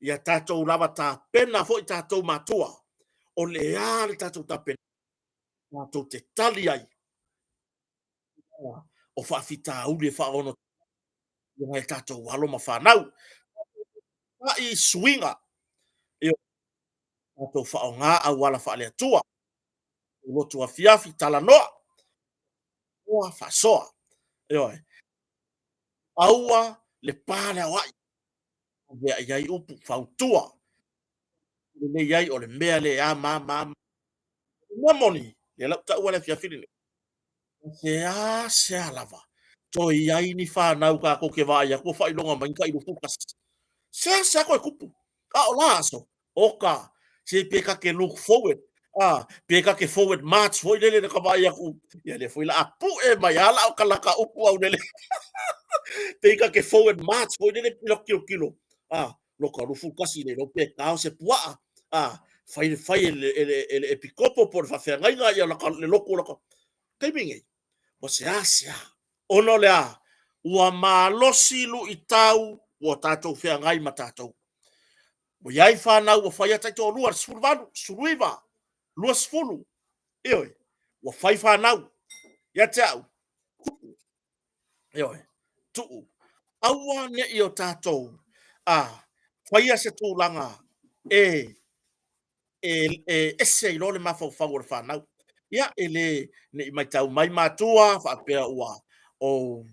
Ia tatou lava tapena foi tatou matua, o le a le tatou tapena, tatou te tali ai o faafitauli e faaono i nai tatou alo ma fanau. Ta'i suiga, ioe, tatou faaaoga auala faale-Atua, lotu afiafi, talanoa, faasoa, ioe. Aua le pa le aoai, avea i ai upu fautua, lelei ai o le mea le a ma ma ma. Mea moni, lea lau taua le afiafi lenei. Se a se a lava, toe i ai ni fanau tatou te vaai atu ua faailoga mai ni tai 21. Se a se a toe tupu? A o la aso, oka, se pe ta te look forward, a, pe ta te forward march foi lele na ka vaai atu, ia lea foi la a pu'e mai a la o ka laka upu au lele. Pe ta te forward march foi lele pila kilokilo, a, lo ka 21 le iloa pe tao se puaa, a, fai le fai e le, e le, e le epikopo po o le faafeagaiga ia laka, le lotu o laka. Taimi nei, ua seasea, ona o le a? Ua malosi luitau ua tatou feagai ma tatou. Ua i ai fanau ua fai ata i toalua, 18, 19, 20, ioe, ua fai fanau. Ia te au, tuu, ioe, tuu. Aua ne i o tatou a faia se tulaga e e, e ese ai loa le mafaufau o le fanau. Ia, e le, ne i matau mai matua, faapea ua ou,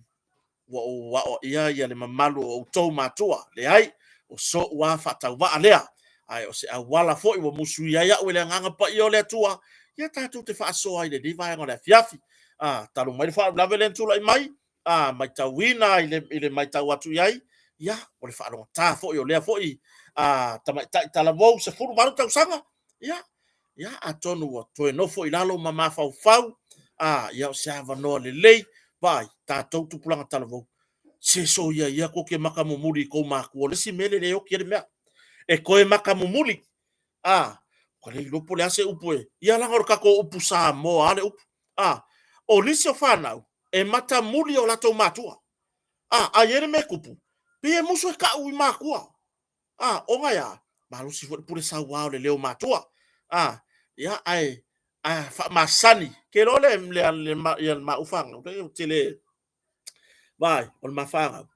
ua ou aoaia ia le mamalu o outou matua. Leai, o so'u lava faatauvaa lea. Ae o se auala foi ua musuia ai au e le Agaga Paia o le Atua, ia tatou te faasoa ai i lenei vaega o le afiafi. A, talu mai le faalavelave lea na tulai mai, a matauina i le, i le matau atu i ai, ia, o le faalogotā foi o lea foi a, tamaitai talavou 18 tausaga, ia, ia, atonu ua toe nofo i lalo ma mafaufau, a, ia, o se avanoa lelei, vaai, tatou tupulaga talavou, se soia ia tou te maka mumuli i tou matua, o le isi mea lea e le oti ai le mea, e toe maka mumuli, a, ua le iloa po o le a se upu e, ia leaga o le tatou upu Samoa lava le upu, a, o nisi o fanau, e matamuli o latou matua. A, a i ai le mea e tupu, pei e musu e ka'u i matua. A, ona e a? Malosi foi le pule sauā o le leo matua. A, ia, ae, a faamasani, ke iloa le, le, le, ia le maʻu fanau, le, ou te le, vaai, o le ma fanau,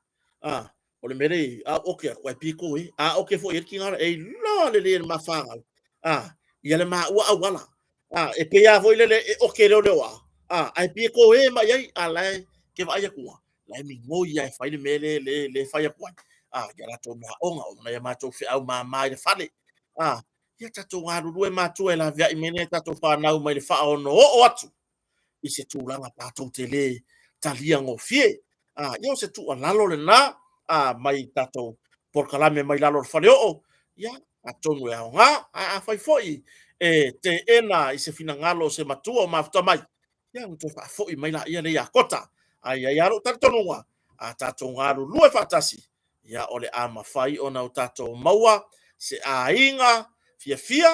a, o le mea lea, a oke atu, ai piko e, a oke foi e le tiga, e iloa lelei e le ma fanau, a, ia le maua auala, a, e pei lava foi lele e oke leoleoa, a, ae pei e koe mai ai, a la e ke vaai atu a, la e migoi lava e fai le mea le, le, le fai atu ai, a, ia latou meaaoga, o nai a matou feau māmā i le fale, a, ia tatou galulue matua e laveai mai nei a tatou fanau mai le faaonooo atu i se tulaga tatou te le talia gofie. A, ia o se tuualalo lena, a, mai tatou polokalame mai lalo o le faleoo, ia, atonu e aoga, ae afai foi e teena i se finagalo o se matua o mafuta mai, ia ona toe faafoi mai laia lea ia Kota. Ae i ai lava lou talitonuga, a tatou galulue faatasi, ia o le a mafai ona o tatou maua se aiga fiafia,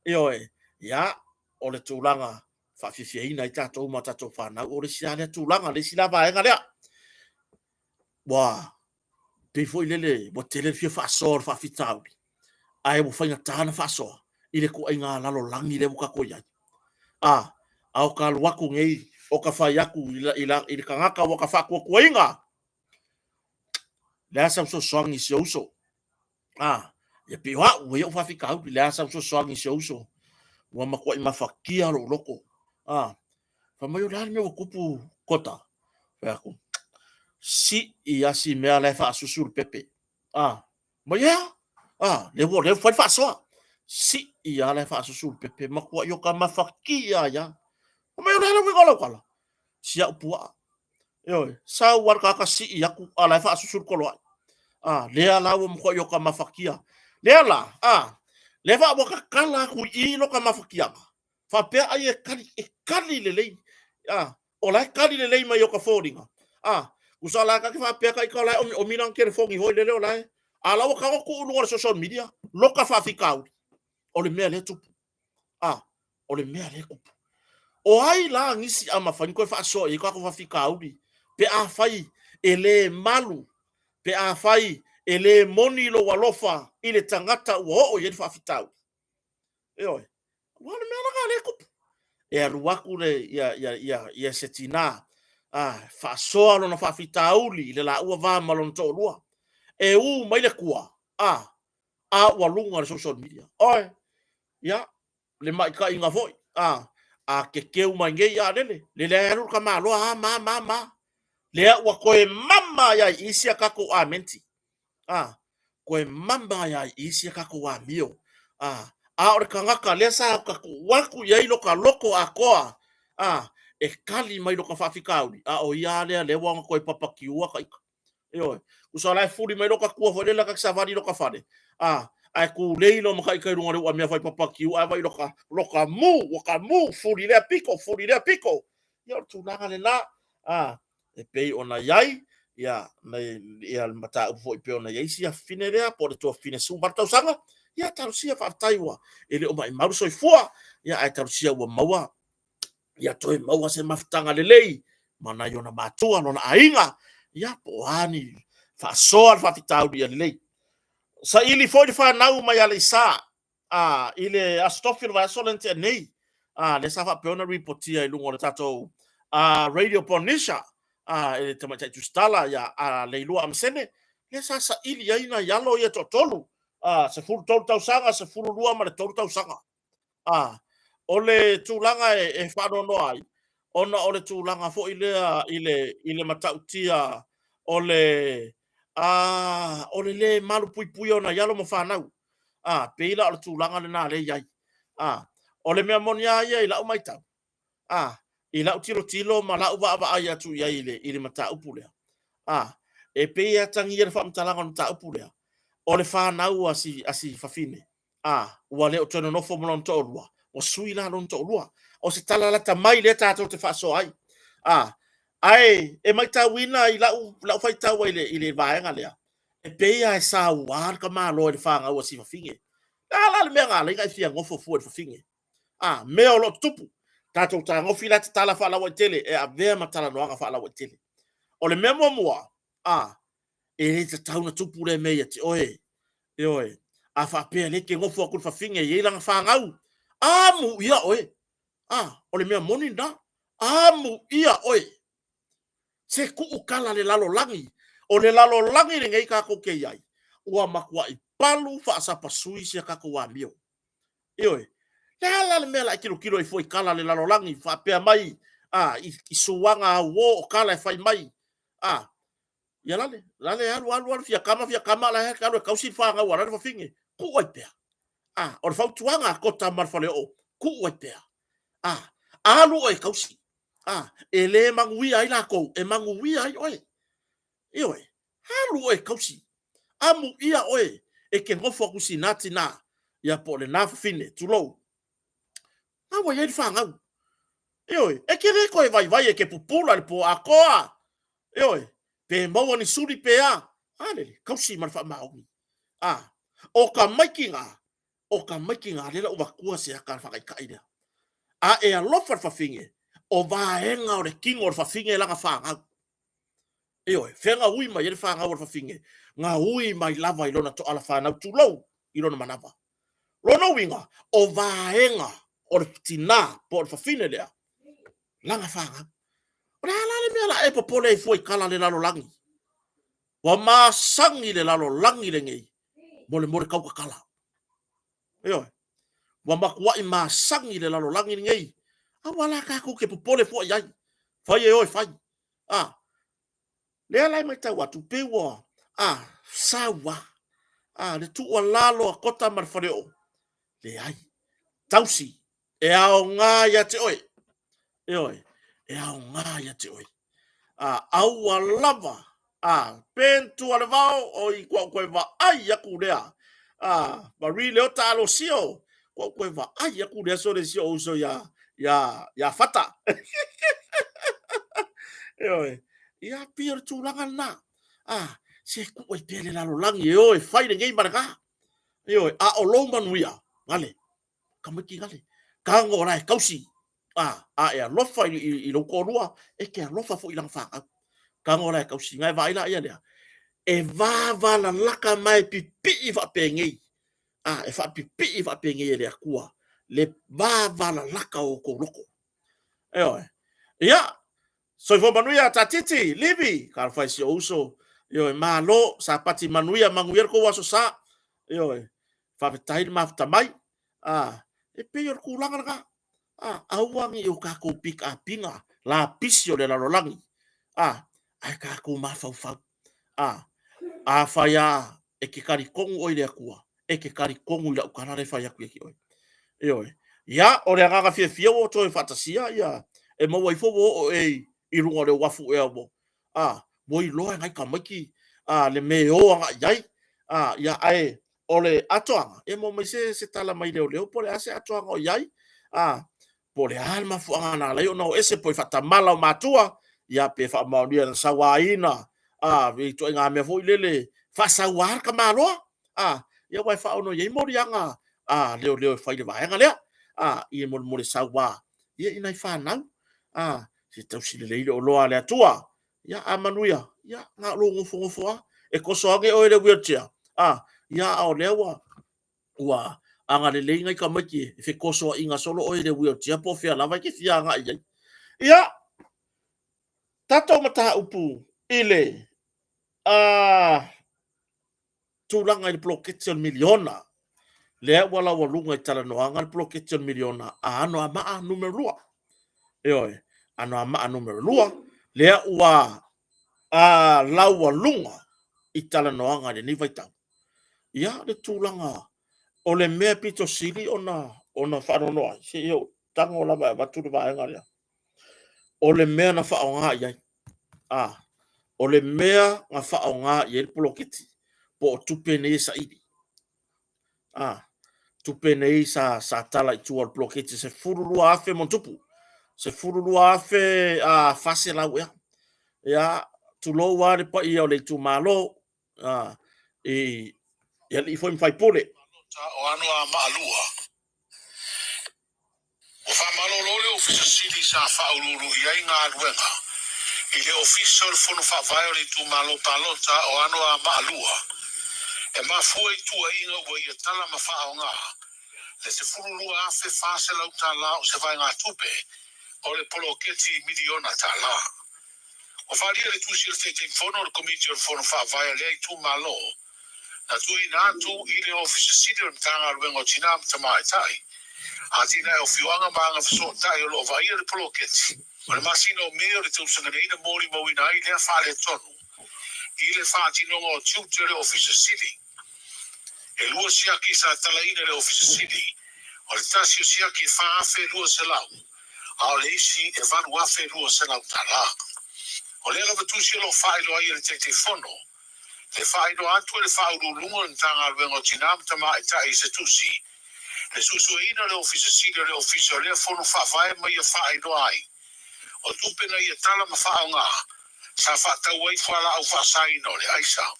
ioe, ia, o le tulaga faafiafiaina ai tatou ma tatou fanau, o le isi lava lea tulaga, le isi la vaega lea. Ua pei foi lele ua tele le fia faasoa o le faafitauli, ae ua faigata ona faasoa i le ituaiga lalolagi lea ua tatou i ai. A, a o ka alu atu nei, o ka fai atu i, la, i, la, i le tagata ua ka faatuatuaina, le a sau fesoasoani i si ou uso. A, ia pei o au, ua i ai ou faafitauli, le a sau fesoasoani i si ou uso, ua matuai mafatia lou loto. A, fai mai o le a le mea ua tupu Kota? Fai atu, sii a si mea la e faasusu le pepe. A, mai ea? A, lea ua lea ua fai le faasoa. Sii a la e faasusu le pepe, matuai o ka mafatia ai a. Fai mai o le a le uiga o lau tala? Si au puaa. Ioe, sau lava le tagata sii atu, a la e faasusu le toloai. A, lea la ua matuai o ka mafatia. Lea la, a, lea fa ua tatala atu i i lo ka mafatiaga. Faapea ai e kali, e kali lelei. A, o la e kali lelei mai o ka foliga. A, tusa la ta te faapea ta ita o la e omiomi lana telefoni foi lele o la e, a la ua tago tuu i luga o le social media, loka faafitauli. O le mea lea e tupu. A, o le mea lea e tupu. O ai la nisi a mafai ona toe faasoa i ai tatou faafitauli pe afai e le malu, pe afai e le moni lou alofa i le tagata ua oo i ai le faafitauli. Ioe. Aua o le mea la lena lea e tupu. E alu atu le, ia, ia, ia, ia se tinā, a, faasoa lona faafitauli i le laua va ma lona toalua. E u mai le tua, a, a ua luga o le social media. Oe, ia, le maitaiga foi, a, a kekeu mai nei, a lele, lele ai alu le tamaloa, a, ma, ma, ma. Lea ua toe mama ai i isi a tatou amenti. A, toe mama ai lava i isi a tatou amio. A, a o le tagata lea sa tuu atu i ai lota loto atoa, a, e kali mai lota faafitauli, a o ia lava lea lea ua ona toe papatiua ta ita. Ioe. Tusa o la e fuli mai lota tua foi lele ta te savali i lota fale, a, ae tulei loa ma ta ita i luga o le uamea fai papatiu ae vaai lota, lota mu, ua ka mu, fuli lea pito, fuli lea pito. Ia o le tulaga lena. A, e pei ona i ai ia, ia le mataupu foi pei ona i ai si afafine lea, po o le tuafafine 18 tausaga, ia talosia faafetai ua e le o maimau le soifua, ia ae talosia ua maua, ia toe maua se mafutaga lelei ma nai ona matua, lona aiga, ia po o a ni faasoa le faafitauli ia lelei. Saili foi le fanau mai Aleisa, a, i le Aso Tofi o le vaiaso lea na tea nei, a, lea sa faapea ona ripotia i luga o le tatou a, Radio Polynesia, a, e le Tamaitai Tusitala ia a Leilua Amasene, lea sa saili ai nai alo ia toatolu, a, 13 tausaga, 12 ma le 3 tausaga. A, o le tulaga e, e faanoanoa ai, ona o le tulaga foi lea i le, i le matautia o le, a, o le lē malupuipuia o nai alo ma fanau. A, pei la o le tulaga lena lea e i ai. A, o le mea moni lava ia i lau matau, a, i lau tilotilo ma lau vaavaai atu i ai i le, i le mataupu lea, a, e pei e atagia le faamatalaga o le mataupu lea, o le fanau a si, a si fafine, a, ua le o toe nonofo ma lona toalua, ua sui la lona toalua. O se tala lata mai lea tatou te faasoa ai. A, ae e matauina i lau, lau faitau ai i le, i le vaega lea, e pei lava e saua le tamaloa i le fanau a si fafine. Le a la le mea na ala ai ona e fia nofo fua i le fafine? A, mea o lo o tutupu. Tatou tagofi la tatala faalauaitele e avea ma talanoaga faalauaitele. O le mea muamua, a, e le tatau na tupu lea mea ia te oe. Ioe, a faapea lea e te nofo atu le fafine e i ai lana fanau, amuia oe. A, o le mea moni lena, amuia oe. Se tuu tala le lalolagi. O le lalolagi lenei tatou te i ai, ua matuai palu faasapasui si a tatou amio. Ioe. Le a la le mea la e tilotilo ai fua i tala a le lalolagi, faapea mai, a, i, i suaga auo o tala e fai mai, a, ia lale, lale alu, alu, alu, fia kama, fia kama, la e alu e kausi le fanau a lale fafine, tuu ai pea. A, o le fautuaga a Kota ma le Faleoo, tuu ai pea. A, alu oe e kausi. A, e le manuia ai lakou, e manuia ai oe. Ioe, alu oe e kausi. Amuia oe e ke nofo atu sina tinā, ia po o lena fafine, tulou. Na ua i ai le fanau. Ioe, e ke le toe vaivai e ke pupula le pō atoa. Ioe, pe maua ni suli pe a. A lele, kausi ma le faamaoni. A, o ka maikiga, o ka maikiga lea la ua vatua se aka whakaikai lea. A e alofa le fafine, o vaega o le kino o le fafine lana fanau. Ioe, fea gaui mai ai le fanau o le fafine? Gaui mai lava i lona toala fanau, tulou, i lona manava. Lona uiga, o vaega o le tinā po o le fafine lea, lana fanau. O le a la le mea la e popole ai fua i tala a le lalolagi? Ua masani le lalolagi lenei mo le mole tautatala. Ioe. Ua matuai masani le lalolagi lenei. Aua la tatou te popole fua i ai. Fai e oe fai. A, lea la e matau atu, pei ua, a, sau a, a, le tuualalo a Kota ma le Faleoo, leai, tausi, e aoga ia te oe. Ioe, e aoga ia te oe. A, aua lava, a, pentu a le vao, o i kua koe vaai aku lea. A, Marie Leota Alosio, kua koe vaai aku lea so le si o uso ia, ia, ia Fata. Ioe, ia pei o le tulaga lena. A, se kua i pea le lalolagi e o e fai lenei ma lena. Ioe, a o lou manuia, gale, tamaiti gale, tago la e tausi, a, a e alofa i, i, i lou toalua, e te alofa foi i lana fanau. Tago la e tausi, na e vaai la ia lea, e vavalalata ma e pipii faapenei, a, e faapipii faapenei e le Atua, le vavalalata o outou loto. Ioe. Ia, soifua manuia Tatiti, Livi, talofa e si ou uso. Ioe, malo, sapati manuia, manuia le tou aso sa. Ioe, faafetai le mafuta mai. A, e pei o le tulaga lena. A, aua ne i o tatou pikapiga lapisi o le lalolagi. A, ae tatou mafaufau. A, afai lava e te talitonu oe i le Atua, e te talitonu i lau tala lea e fai atu ia te oe. Ioe. Ia, o le agaga fiafia ua toe faatasia ia, e maua ifo ua oo ea i luga o le uafu ea ua, a, ua iloa e nai tamaiti a, le mea e o agai i ai. A, ia, ae o le atoaga, e maua mai se, se tala mai leoleo po o le a se atoaga o i ai. A, po o le a le mafuaaga na ala ai ona o ese po i faatamala o matua, ia pe faamaonia na sauaina, a, i ituaiga mea foi lele faasaua le tamaloa, a, ia aua e faaono i ai moliaga a leoleo e fai i le vaega lea, a, i molemole saua, ia i nai fanau, a, se tausi lelei le oloa a le Atua, ia a manuia, ia na o lou nofonofo lava, e toso ane oe i le wheelchair, a, ia a o lea ua ua agalelei nai tamaiti e fetosoaina solo oe i le wheelchair po o fea lava e te fia agai i ai. Ia, tatou mataupu i le tulaga i le poloketi o le miliona, lea ua laualuga i talanoaga le poloketi o le miliona a Anoamaa Nu.2. Ioe, Anoamaa Nu.2, lea ua laualuga i talanoaga i lenei vaitau. Ia, le tulaga o le mea pito sili ona, ona faanoanoa ai, se i ou tago lava e avatu le vaega lea. O le mea na faaaoga i ai. A, o le mea na faaaoga i ai le poloketi, po o tupe nei e saili. A, tupe nei sa, sa tala i tua o le poloketi, 12,000 ma tupu. 12,000 a 400 ea. Ia, tulou lava le paia o le itumalo, a, i, i alii foi ma faipule. O Anoamaa 2. Ua faamalolo le Ofisa Sili sa faauluulu i ai galuega i le Ofisa o le Fono Faavae o le Itumalo Palota o Anoamaa 2 e mafua i tuuaiga ua ia tala ma faaaoga le $12,400 tala o se vaegatupe o le poloketi miliona tala. Ua faaalia le tusi a le Taitaifono o le Komiti o le Fono Faavae a lea itumalo na tuuina atu i le Ofisa Sili o le Matagaluega o Tina ma Tamaitai, Atinae o Afioaga ma Agafesootai o lo o vaaia le poloketi. O le masina o Me o le tausaga nei na molimauina ai lea faaletonu i le faatinoga o tiute o le Ofisa Sili. E lua siaki sa talaina e le Ofisa Sili, o le tasi o siaki e $4,200 a o le isi e $8,200. O lea lava tusi o lo o faailoa ai e le Taitaifono, le faailoa atu e le Faauluuluga o le Matagaluega o Tina ma Tamaitai i se tusi, le suesueina o le Ofisa Sili o le Ofisa o lea Fono Faavae ma ia faailoa ai o tupe na ia tala ma faaaoga sa faatau ai fualaau faasaina o le aisa.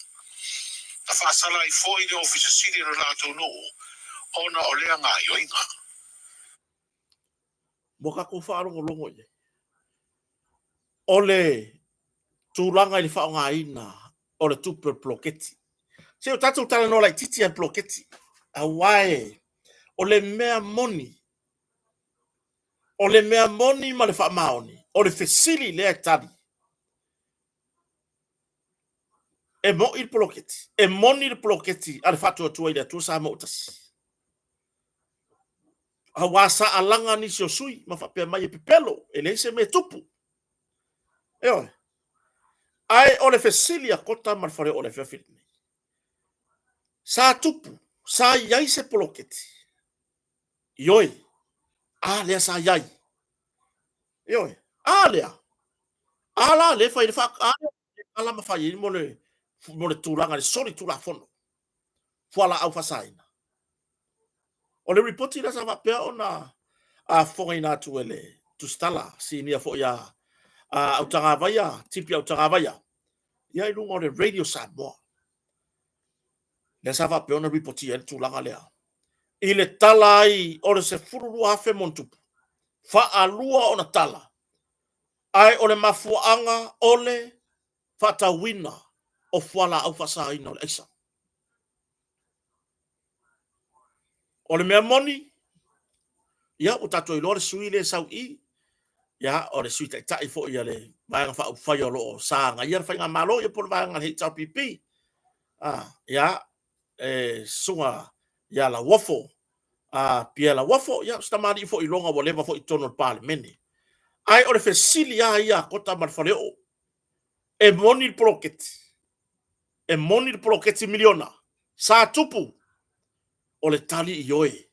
Na faasala ai foi le Ofisa Sili o le latou nuu ona o lea gaoioiga. Ua tatou faalogologo i ai. O le tulaga i le faaaogaina o le tupe o le poloketi. Se o tatou talanoa laitiiti lava i le poloketi, aua e, o le mea moni, o le mea moni ma le faamaoni, o le fesili lea e tali, e mo'i le poloketi, e moni le poloketi a le Faatuatua i le Atua Samoa ua Tasi. Aua sa alaga nisi o sui ma faapea mai e pepelo, e leai se mea e tupu. Ioe. Ae o le fesili a Kota ma le faleoo i le afiafi lenei, sa tupu, sa i ai se poloketi? Ioe. A lea sa i ai. Ioe. A lea. A la lea fai le fa a lea tala ma fai ai mo le mo le tulaga le soli tulafono. Fualaau faasaina. O le ripoti lea sa faapea ona fofogaina atu e le Tusitala, sinia foi a Autagavaia, Tipi Autagavaia, ia i luga o le Radio Samoa. Lea sa faapea ona ripotia ai le tulaga lea. I le tala ai o le 12,000 ma ona tupu, faalua ona tala, ae o le mafuaaga o le faatauina o fualaau faasaina o le aisa. O le mea moni, ia ua tatou iloa le sui lea e sau i i, ia o le sui taitai foi a le Vaega Faaupufai o lo o sa agaia le Faigamalo, ia po o le vaega a le HRPP. Ah, ia, e susuga ia Lauofo, a Pierre Lauofo, ia o se tamalii foi iloga ua leva foi i totonu o le Palemene. Ae o le fesili lava ia a Kota ma le Faleoo, e moni le poloketi? E moni le poloketi miliona? Sa tupu? O le tali ioe.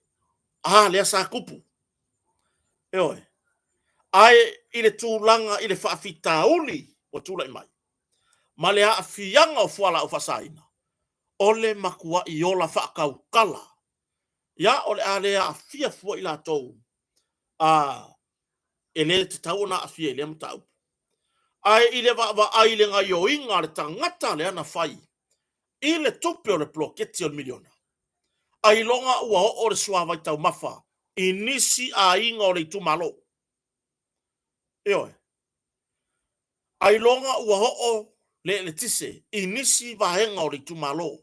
A lea sa tupu. Ioe. Ae i le tulaga i le faafitauli ua tulai mai, ma le aafiaga o fualaau faasaina, o le matuai ola faatautala. Ia, o le a le aafia fua i latou a e le tatau ona aafia i lea mataupu. Ae i le vaavaai i le gaioiga a le tagata lea na fai i le tupe o le poloketi o le miliona, ailoga ua oo le suavai taumafa i nisi aiga o le itumalo. Ioe. Ailoga ua oo le eletise i nisi vaega o le itumalo.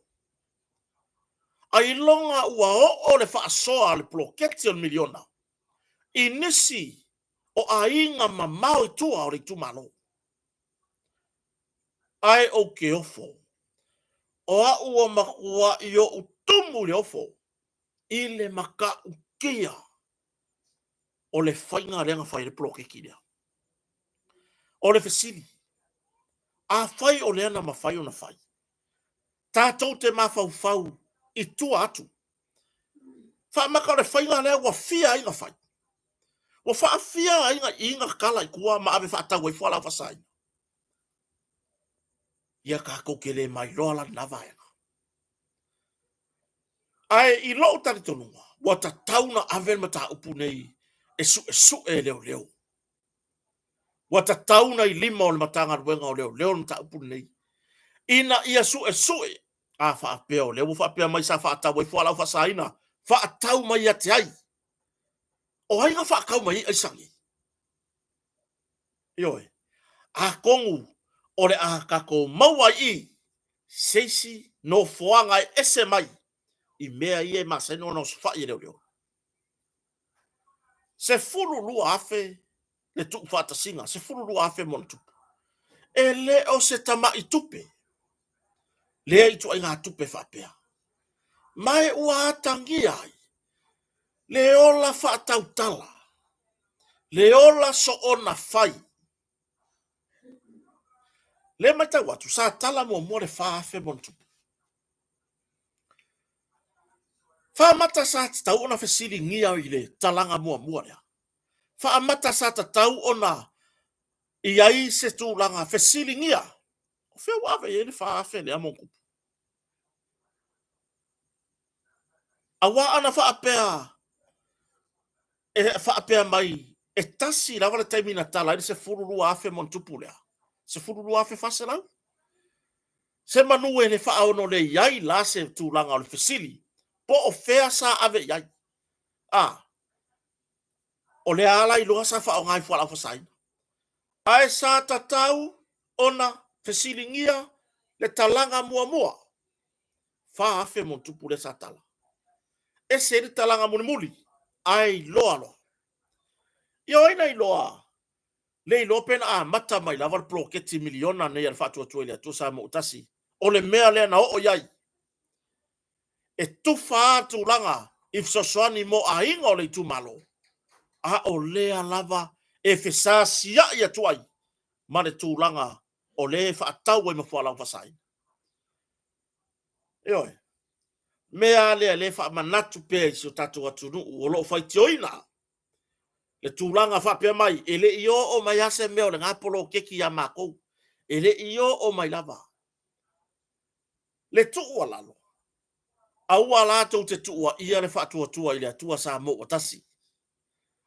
Ailoga ua oo le faasoa a le poloketi o le miliona i nisi o aiga mamao i tua o le itumalo. Ae ou te ofo, o au ua matuai ou tumu i le ofo i le matautia o le faiga lea na fai ai le poloketi lea. O le fesili, afai o lea na mafai ona fai, tatou te mafaufau i tua atu, faamata o le faiga lea ua fia ai na fai? Ua faafia ai na i na tala i tua ma ave faatau ai fualaau faasaina? Ia tatou te le mailoa la lena vaega. Ae i lou talitonuga, ua tatau ona ave le mataupu nei e suesue e leoleo. Ua tatau ona i lima o le Matagaluega o Leoleo le mataupu lenei, ina ia suesue. A faapea o lea ua faapea mai sa faatau ai fualaau faasaina, faatau mai ia te ai? O ai na faatau mai ai aisa nei? Ioe. Atonu o le a tatou maua ai i se isi nofoaga e ese mai i mea ia e masani ona osofai e leoleo. 12,000 le tuufaatasiga, 12,000 ma ona tupu. E le o se tamai tupe lea ituaiga tupe faapea. Ma e ua atagia ai le ola faatautala, le ola soona fai. Le matau atu, sa tala muamua le 4,000 ma ona tupu. Faamata sa tatau ona fesiligia i le talaga muamua lea. Faamata sa tatau ona i ai se tulaga fesiligia. O fea ua ave i ai le 4,000 lea ma ona tupu? Aua ana faapea e faapea mai e tasi lava le taimi na tala ai le 12,000 ma ona tupu lea, 12,400? Se manu e le faaono le i ai la se tulaga o le fesili, po o fea sa ave i ai? A, o lea lava la iloa sa faaaoga i fualaau faasaina. Ae sa tatau ona fesiligia le talaga muamua, 4,000 ma ona tupu lea sa tala. Ese ai le talaga mulimuli, ae iloa loa. Ia o ai na iloa? Le iloa pe na amata mai lava le poloketi miliona nei a le Faatuatua i le Atua Samoa ua Tasi. O le mea lea na oo i ai. E tufa lava tulaga. i fesoasoani mo aiga o le itumalo, a o lea lava e fesasia'i atu ai ma le tulaga o lea e faatau ai ma fualaau faasaina. Ioe. Mea lava lea lea e faamanatu pea i si o tatou atunuu o lo o faitioina le tulaga faapea mai, e le i oo mai lava se mea o lena poloketi ia matou. E le i oo mai lava. Le tuualalo, aua la tou te tuuaia le faatuatua i le Atua Samoa ua tasi.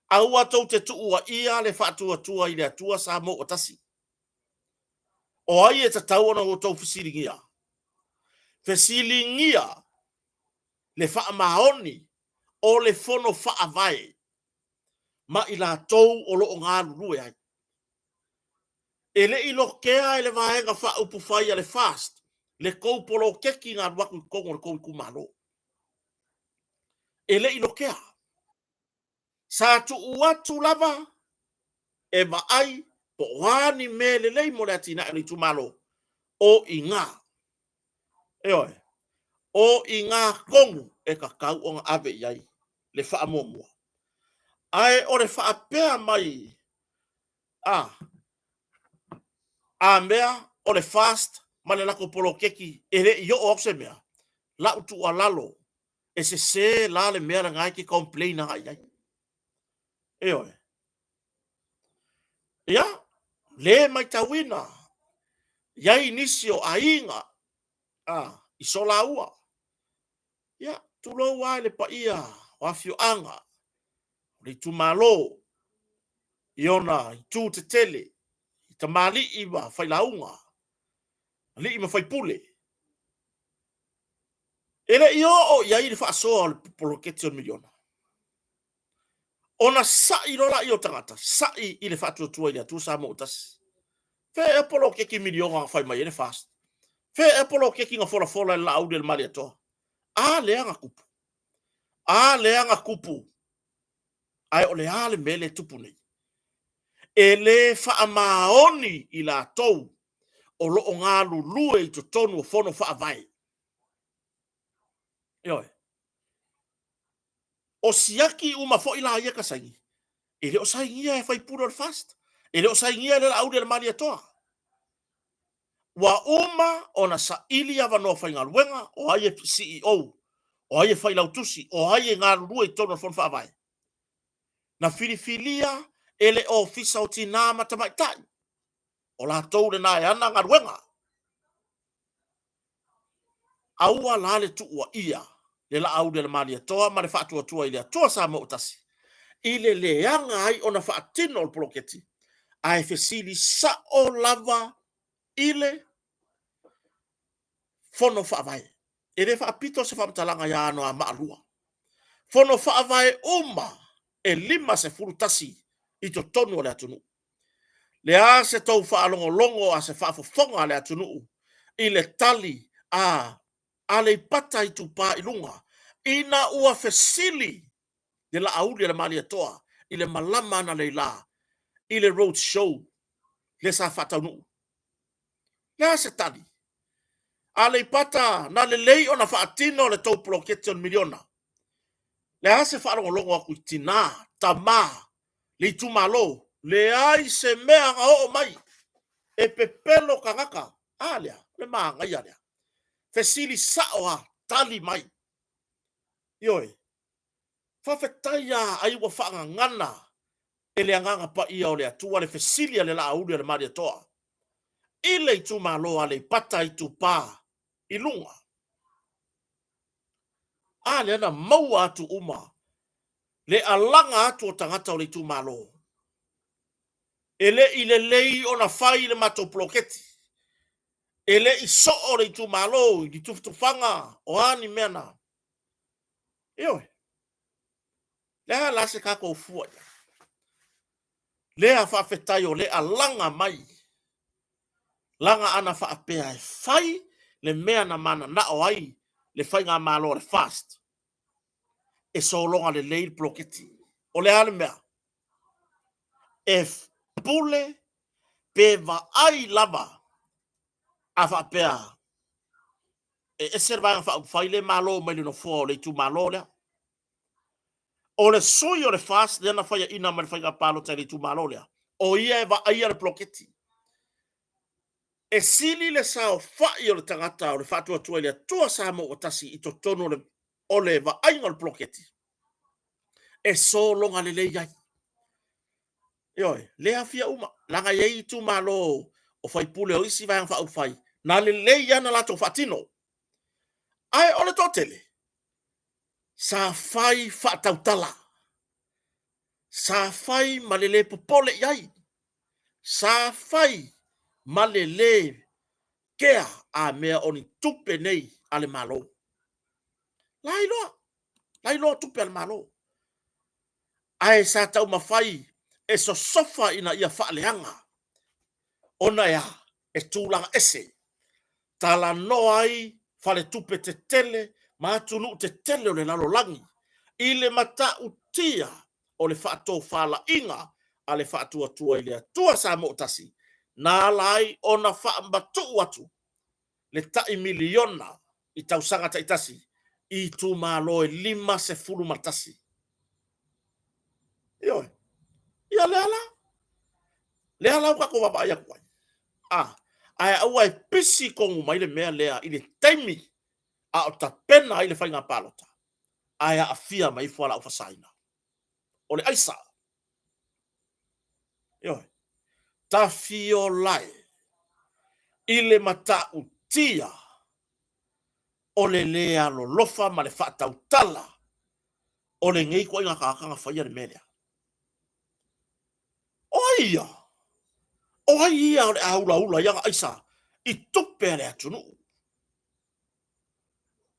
Aua tou te tuuaia le faatuatua i le Atua Samoa ua tasi. O ai e tatau ona outou fesiligia? Fesiligia le faamaoni o le Fono Faavae ma i latou o lo o galulue ai. E le i lokea e le Vaega Faaupufai a le FAST le tou poloketi na alu atu i totonu o le tou itumalo. E le i lokea. Sa tuu atu lava e vaai po o a ni mea lelei mo le atinae o le itumalo, o i ina. Ioe, o i ina tonu e tatau ona ave i ai le faamuamua. Ae o le faapea mai a a mea o le FAST ma le latou poloketi e le i oo atu se mea, lau tuualalo, e sese la le mea lena e te complain agai i ai. Ioe. Ia, le matauina i ai nisi o aiga a, i solaua. Ia, tulou lava i le paia o afioaga, o le itumalo, i ona itu tetele, i tamalii ma failauga, alii ma faipule. E le i oo i ai le faasoa o le poloketi o le miliona. Ona sa'i loa lea o tagata, sa'i i le faatuatua i le Atua Samoa ua tasi. Fea ea poloketi miliona na fai mai ai le FAST? Fea ea poloketi na folafola e le Laauli a le Malietoa? A lea na tupu. A lea na tupu. Ae o le a le mea lea e tupu nei? E le faamaoni i latou o lo o galulue i totonu o fono faavae. Ioe. O siaki uma foi la ia ka saini, e le o sainia e faipule o le FAST, e le o sainia e le Laauli a le Malietoa. Ua uma ona saili avanoa faigaluega, o ai e CEO, o ai e failautusi, o ai e galulue i totonu o le Fono Faavae. Na filifilia e le Ofisa o Tinā ma Tamaitai, o latou lena e ana galuega. Aua la le tuuaia le Laauli a le Malietoa ma le Faatuatua i le Atua Samoa ua Tasi i le leaga ai ona faatino o le poloketi, ae fesili sao lava i le Fono Faavae. E le faapito se faamatalaga ia Anoamaa 2. Fono Faavae uma e 51 i totonu o le atunuu. Le a se tou faalogologo a se faafofoga a le atunuu i le tali a Aleipata Itupa i Luga ina ua fesili le Laauli a le Malietoa i le malama analeila i le road show lea sa faataunuu. Le a se tali? Aleipata, na lelei ona faatino le tou poloketi o le miliona. Le a se faalogologo atu i tina, tama, le itumalo, leai se mea na oo mai e pepelo tagata. A lea, o le manaia lea. Fesili sao lava, tali mai. Ioe. Faafetai lava ai ua faagagana e le Agaga Paia o le Atua le fesili a le Laauli a le Malietoa i le itumalo Aleipata Itupa i Luga. A lea na maua atu uma le alaga atu o tagata o le itumalo. E le i lelei ona fai le matou poloketi. E le i soo le itumalo i ni tufatufaga o a ni mea na. Ioe. Le a la se tatou fua i ai? Lea faafetai o lea laga mai laga ana faapea e fai le mea na mananao ai le faigamalo a le FAST e sologa lelei le poloketi. O le a le mea? E pule pe vaai lava a faapea e ese le Vaega Faaupufai lea e malo mai le nofoa o le itumalo lea. O le sui o le FAST lea na faiaina mai le faiga palota i le itumalo lea, o ia e vaaia le poloketi. E sili le saofai o le tagata o le Faatuatua i le Atua Samoa ua Tasi i totonu o le vaaiga o le poloketi e sologa lelei ai. Ioe, le aafia uma, leaga e i ai itumalo o faipule o isi Vaega Faaupufai na lelei lava ona latou faatino. Ae o le toatele, sa fai faatautala, sa fai ma le le popole i ai, sa fai ma le le kea a mea o ni tupe nei a le Malo. La iloa, la iloa tupe a le Malo. Ae sa taumafai e sosofa ina ia faaleaga, ona e a? E tulaga ese. Talanoa ai faletupe tetele ma atunuu tetele o le lalolagi i le matautia o le faatofalaiga a le Faatuatua i le Atua Samoa Tasi, na ala ai ona faamatuu atu le tai miliona i tausaga taitasi i itumalo e 51. Ioe. Ia lea la. Lea la ua tatou vaavaai atu ai. A, ae aua e pisi tonu mai le mea lea i le taimi a o tapena ai le faiga palota, ae aafia mai ai fualaau faasaina. O le aisa. Ioe. Tafiolae i le matautia o le le alolofa ma le faatautala o lenei ituaiga tagata na faia le mea lea. O ai ia? O ai ia o le a ulaula ai ana aisa i tupe a le atunuu?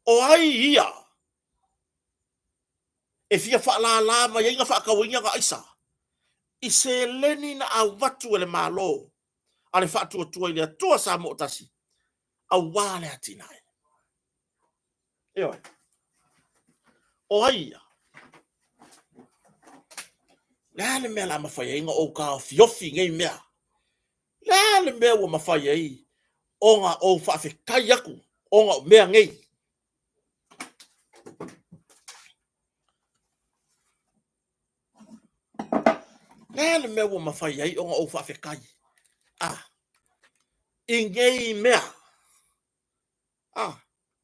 O ai ia e fia faalala mai ai na faatauina ana aisa i seleni na avatu e le Malo a le Faatuatua i le Atua Samoa Tasi aua le atinae? Ioe. O ai ia? Le a le mea la mafai ai ona ou taofiofi nei mea? Le a le mea ua mafai ai ona ou faafetai atu ona o mea nei? Le a le mea ua mafai ai ona ou faafetai? Ah, i nei mea. Ah,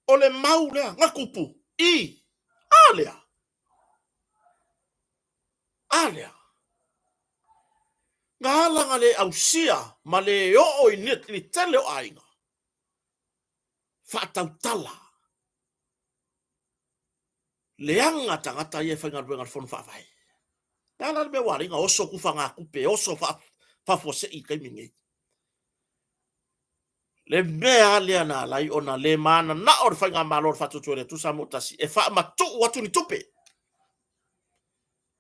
o le mau lea na tupu i a lea? A lea? Na ala na le ausia ma le oo i le tele o aiga. Faatautala. Leaga tagata ia e faigaluega i le Fono Faavae. Le a la le mea ua ala ai ona oso tufagatupe, oso faafuasei i le taimi lenei? Le mea lava lea na ala ai ona le mananao le Faigamalo o le Faatuatua i le Atua Samoa Tasi e faamatuu atu ni tupe,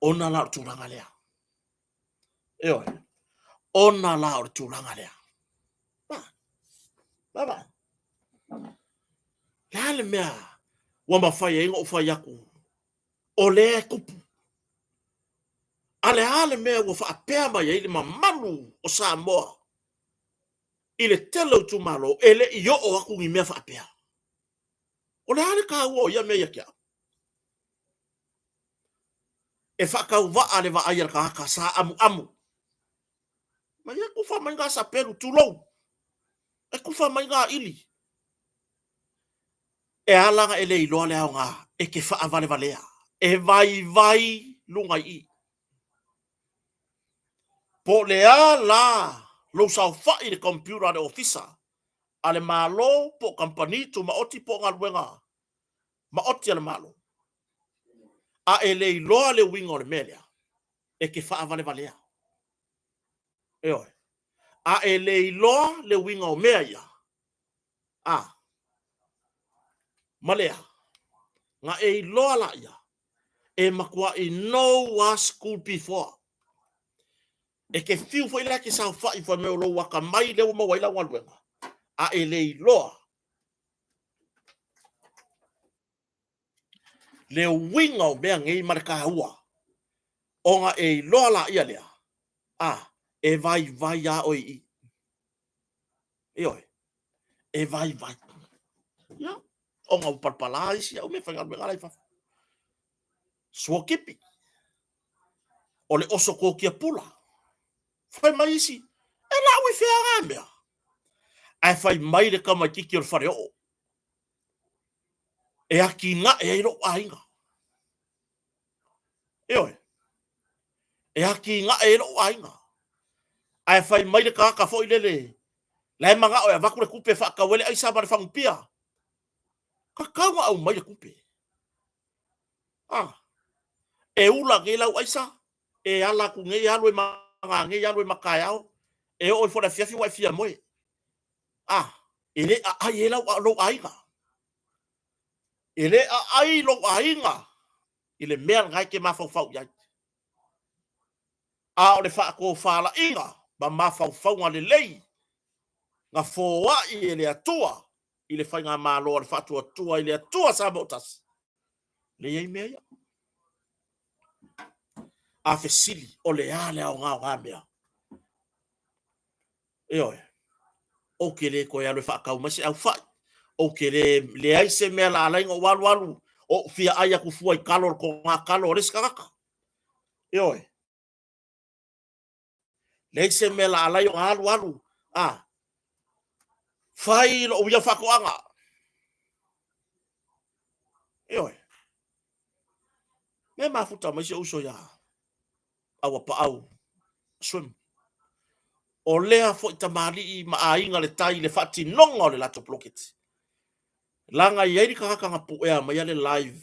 ona la o le tulaga lea. Ioe, ona la o le tulaga lea. Vaavaai. Le a le mea ua mafai ai ona ou fai atu, o lea e tupu. A le a le mea ua faapea mai ai le mamalu o Samoa i le tele o itumalo e le i oo atu ni mea faapea. O le a le taua o ia mea ia te au? E faatauvaa le vaai a le tagata sa amuamu. Ma ia tufa mai ngā sapelu, tulou. E tufa mai ngā ili. E ala na e le iloa le aoga e ke faavalevalea. E vaivai luga i i. Po o le a la lou saofai i le computer a le ofisa a le Malo po o kamupani tumaoti po o galuega maoti a le Malo, a e le iloa le uiga o le mea lea, e te faavalevalea. Ioe. A e le iloa le uiga o mea ia, a, ma le a, na e iloa laia, e matuai know a school before. E te fiu foi la e te saofai fai mai o lou atamai lea ua maua ai lau galuega, a e le iloa le uiga o mea nei ma le taua, ona e iloa laia lea, a, e vaivai lava oe i i. Ioe, e vaivai. Ia, ona ua palapala isi au mea faigaluega la i fafo. Suakipi. O le oso kokia pula. Fai mai isi, e lau i whea ngā mea. Ae fai mai le tamaititi o le whare oo. E aki nga'e ai lou aiga. Ioe. E aki nga'e ai lou aiga. Ae fai mai le tagata foi lele, la e mana'o e avatu le tupe e faatau ai le aisa ma le fagupia. Tatau ona aumai le tupe. Ah. E ula nei lau aisa, e ala atu nei alu e maga nei alu e mataeao, e oo ifo i le afiafi ua e fia moe. Ah, e le aai ai lau, lou aiga. E le aai lou aiga i le mea lena e te mafaufau i ai. A o le faatofalaiga ma mafaufauga lelei na foai e le Atua i le faigamalo a le Faatuatua i le Atua Samoa Tasi, le i ai mea ia. A fesili, o le a le aoga o na mea? Ioe. Ou te le toe alu e faatau mai se aufai. Ou te le leai se mea la ala ai ona ou alu alu ou fia ai atu fua i talo o le toga talo a le isi tagata. Ioe. Leai se mea la ala ai ona alu alu a fai lou ia faatoaga. Ioe. Me mafuta mai si ou uso ia Auapaau Swim. O lea foi tamalii ma aiga le tai i le faatinoga o le latou poloketi. Leaga e i ai le tagata na puea maia le live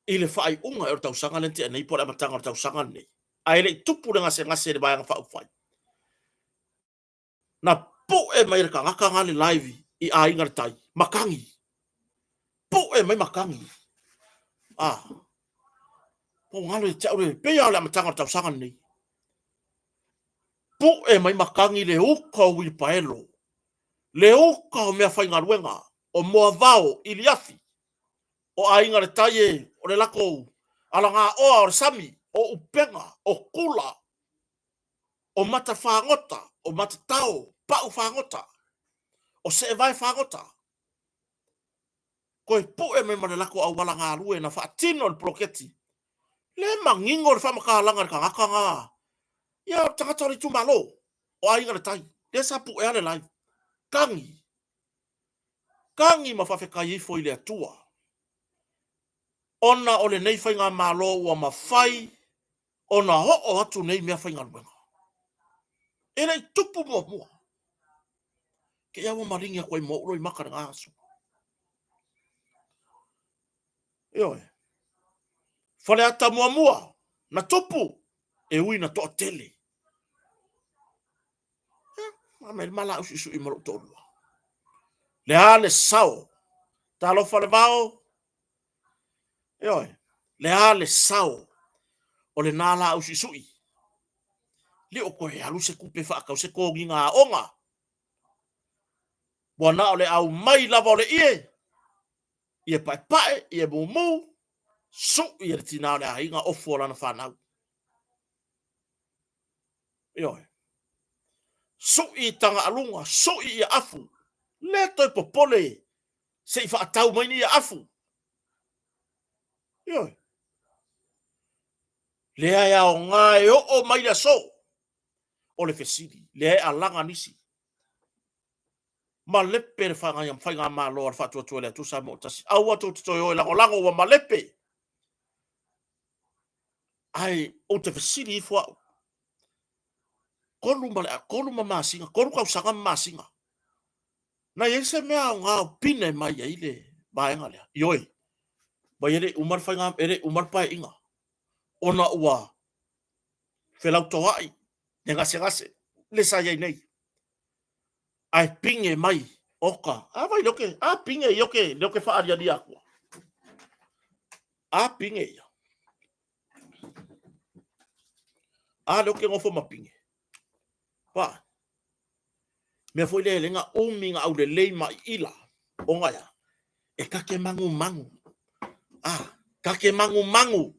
i le faaiuga ea o le tausaga lea na tea nei po o le amataga o le tausaga lenei, ae le i tupu le gasegase i le Vaega Faaupufai. Na pue mai e le tagata na le live i Aiga i le Tai, matagi. Pue mai matagi. Ah. Po galo ia te au le, pei lava o le amataga o le tausaga lenei. Pue mai matagi le uka o uilipaelo, le uka o meafaigaluega, o moavao, iliafi, o Aiga i le Tai e, o le latou alagaoa o le sami, o upega, o kula, o mata fagota, o matatao, pau fagota, o seevae fagota. Toe pue mai ma le lako auala galue na faatino le poloketi. Le manino le faamatalaga i le tagata na. Ia, o le tagata o le itumalo, o Aiga i le Tai, lea sa puea le live. Tagi. Tagi ma faafetai ifo i le Atua. Ona o lenei faigamalo ua mafai ona oo atu nei meafaigaluega. E le i tupu muamua. Te i a ua maligi atu ai ma ou loimata i lena aso. Ioe. Faleata muamua, na tupu, e ui na toatele. Eh, a mai le mala usuusui ma lou toalua. Le a le sao. Talofa le vao. Ioe, le a le sao o lena laau suisui. Le o toe alu se tupe faatau se togiga aoga. Ua na o le aumai lava o le ie, ie paepae, ie mumu, sui e le tina o le aiga ofu o lana fanau. Ioe. Sui i tagaaluga, sui i aafu, le toe popole se i faatau mai ni aafu. Ioe. Lea e aoga e oo mai le aso. O le fesili, lea e alaga nisi. Malepe le faigamalo a le Faatuatua i le Atua Samoa Tasi. Aua tou te toe o e lagolago ua malepe. Ae ou te fesili ifo au. Tolu ma masina, tolu tausaga ma masina. Na i ai se mea aoga o pine mai ai le vaega lea? Ioe. Vai e le i uma le faiga, e le i uma le paeaiga ona ua felautoa'i le gasegase le sa i ai nei. Ae pine mai, oka, a vai lea o ke, a pine ia o ke, lea o ke faalialia atua. A pine ia. A lea o ke nofo ma pine. Pa. Mea foi lea e le na umi na aulelei ma iila, ona e a? E take magumagu. A, take magumagu.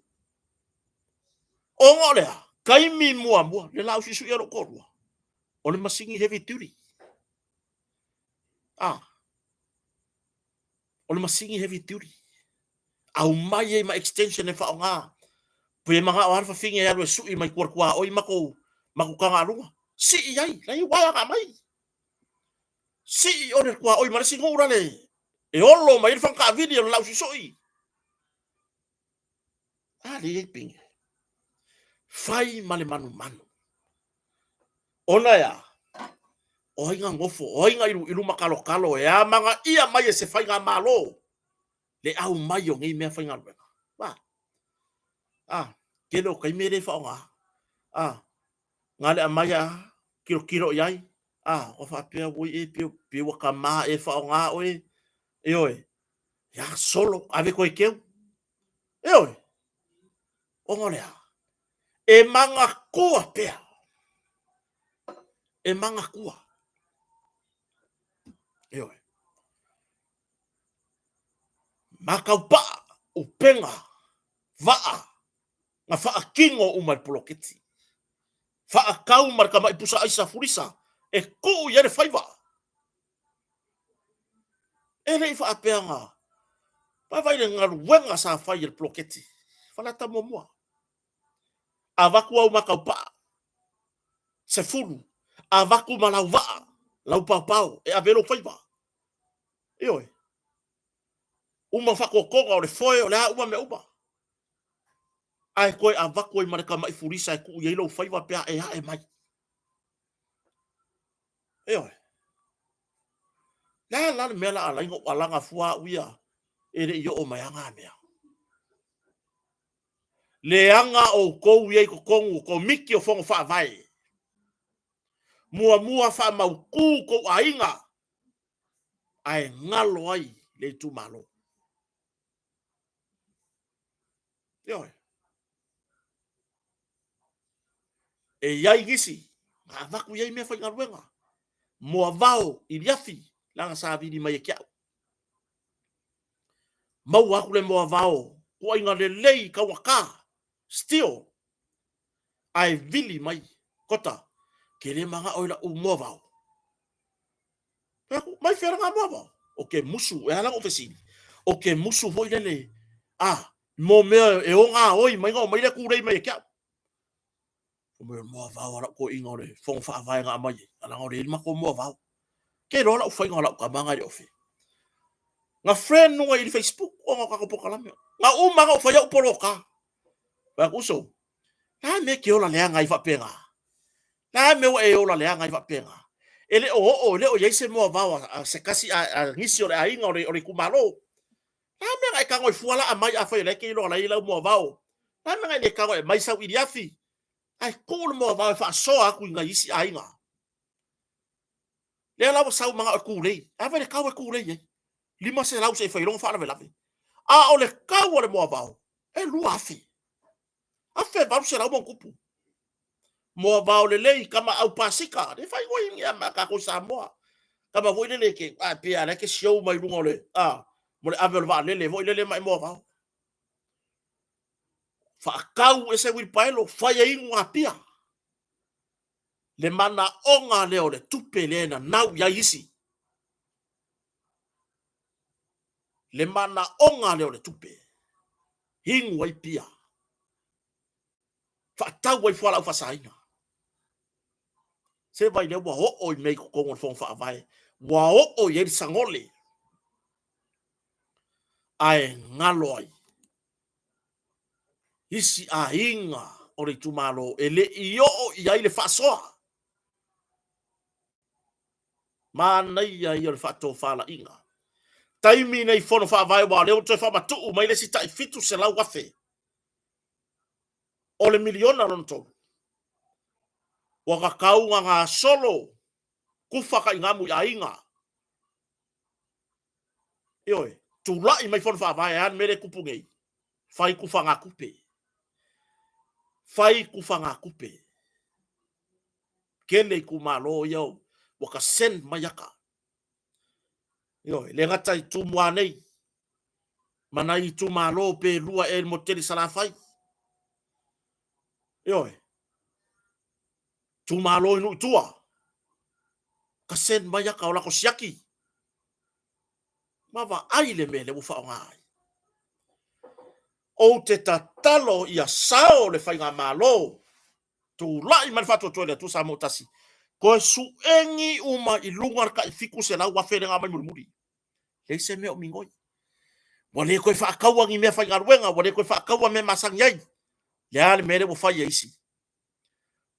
Ona o le a? Taimi muamua, le laau suisui a lou toalua, o le masini heavy duty. A, o le masini heavy duty. Aumai ai ma extension e faaaoga. Pe manao lava le fafine e alu e sui mai tua i le tuaoi matou matou tagaluga. Sii ai, la e uaea na aumai. Sii ole le tuaoi ma le isi nuu lale e olo mai ai le faga taavili o le lausuisui. A lea e i ai pine. Fai ma le manumanu. Ona e a? O ai na nofo, o ai na iluilu ma talotalo e amanaia mai e se faigamalo le aumai o nei mea faigaluega. A, a, tele o taimi e le faaaoga. A, na le aumai a tilotilo i ai, a, ua faapea, oi e pei ua tama e faaaoga oe, ioe, ia solo, ave toe teu. Ioe, ona o le a? E manatua pea. E manatua. Ioe. Mataupaa, upega, vaa, na faatino uma e le poloketi. Faatau ma le tamai pusa aisa fulisa e tuu i ai le faiva. E le i faapea na vaavaai le galuega sa fai e le poloketi Faleata muamua. Avatu au mataupaa 10, avatu ma lau vaa, lau paopao e ave ai lou faiva. Ioe. Uma faatotoga o le foe, o le a uma mea uma. Ae toe avatu ai ma le tamai fulisa e tuu i ai lou faiva pe a e ae mai. Ioe. Le a la le mea la alai na alaga fua au ia e le i oo mai a ngā mea. Leaga outou ia i totonu o Komiti o Fono Faavae. Muamua faamautu tou aiga ae galo ai le itumalo. Ioe. E i ai nisi na avatu i ai mea faigaluega, moavao, iliafi, leaga sa vili mai e ke au. Maua atu le moavao, tuuaiga lelei taugata, steel, ae vili mai, Kota, ke le manao i lau moavao. Mai fea lena moavao? O ke musu, e ala ona ou fesili, o ke musu foi lele, a, mo mea e ogaoi mai na omai lea tulei mai e ke au. Fai mai o le moavao a lau toeaina o le Fono Faavae na aumai ai, leaga o lea e i ai le matou moavao. Ke iloa lau faiga o lau tama na i le ofe. Na friend luga i le Facebook ona o tatou polokalame. Na uma ona ou fai au poloka. Fai atu, uso, le a le mea e te ola leaga ai faapena? Le a le mea ua e ola leaga ai faapena? E le o oo, e le o i ai se moavao a se tasi a nisi o le aiga o le itumalo. Le a le mea na e tago ai fua laa mai afai o lea e te iloa o la e i ai lau moavao? Le a le mea na e le tago e aumai sau iliafi ae tuu le moavao e faasoa atu i nai isi aiga? Lea la ua sau manao e tulei. A fai le tau e tulei ai? 500 se i fai loa faalavelave. A o le tau o le moavao, e 2,000. 1800 ma ona tupu. Moavao lelei, tama au pasika, le fai oi ni ama tatou i Samoa. Tama foi lele ke, a pe a le ke show mai luga o le, a, mo le ave o le vaalele foi lele ma e moavao. Faatau ese uilipaelo, fai ai inu apia. Le manaoga lea o le tupe lea e nanau i ai isi. Le manaoga lea o le tupe, inu ai pia, faatau ai fualaau faasaina. Se vai lea ua oo i mea i totonu o le Fono Faavae, ua oo i ai le sagole, ae galo ai isi aiga o le itumalo e le i oo i ai le faasoa. Manaia ia o le faatofalaiga. Taimi nei Fono Faavae aua o lea ua toe faamatuu mai le isi tai 700,000 o le miliona lona tolu. Ua tatau ona gasolo kufa taigamu i aiga. Ioe, tulai mai Fono Faavae a le mea lea e tupu nei. Fai tufagatupe. Fai tufagatupe. Tele itumalo ia ua ka send mai aka. Ioe, le gata i Tumua nei, ma nai itumalo pe lua ea i le motu tele i Salafai. Ioe, itumalo i nuu i tua, ka send mai aka o lako siaki. Ma vaai le mea lea ua faaaoga ai. Ou te tatalo ia sao le faigamalo, tulai mai le faatuatua i le Atua Samoa ua tasi, toe suegi uma i luga le tai 700,000 lea na aumai mulimuli. Leai se mea o migoi. Ua le toe faataua ni mea faigaluega, ua le toe faataua mea masani ai. Le a le mea lea ua fai e isi?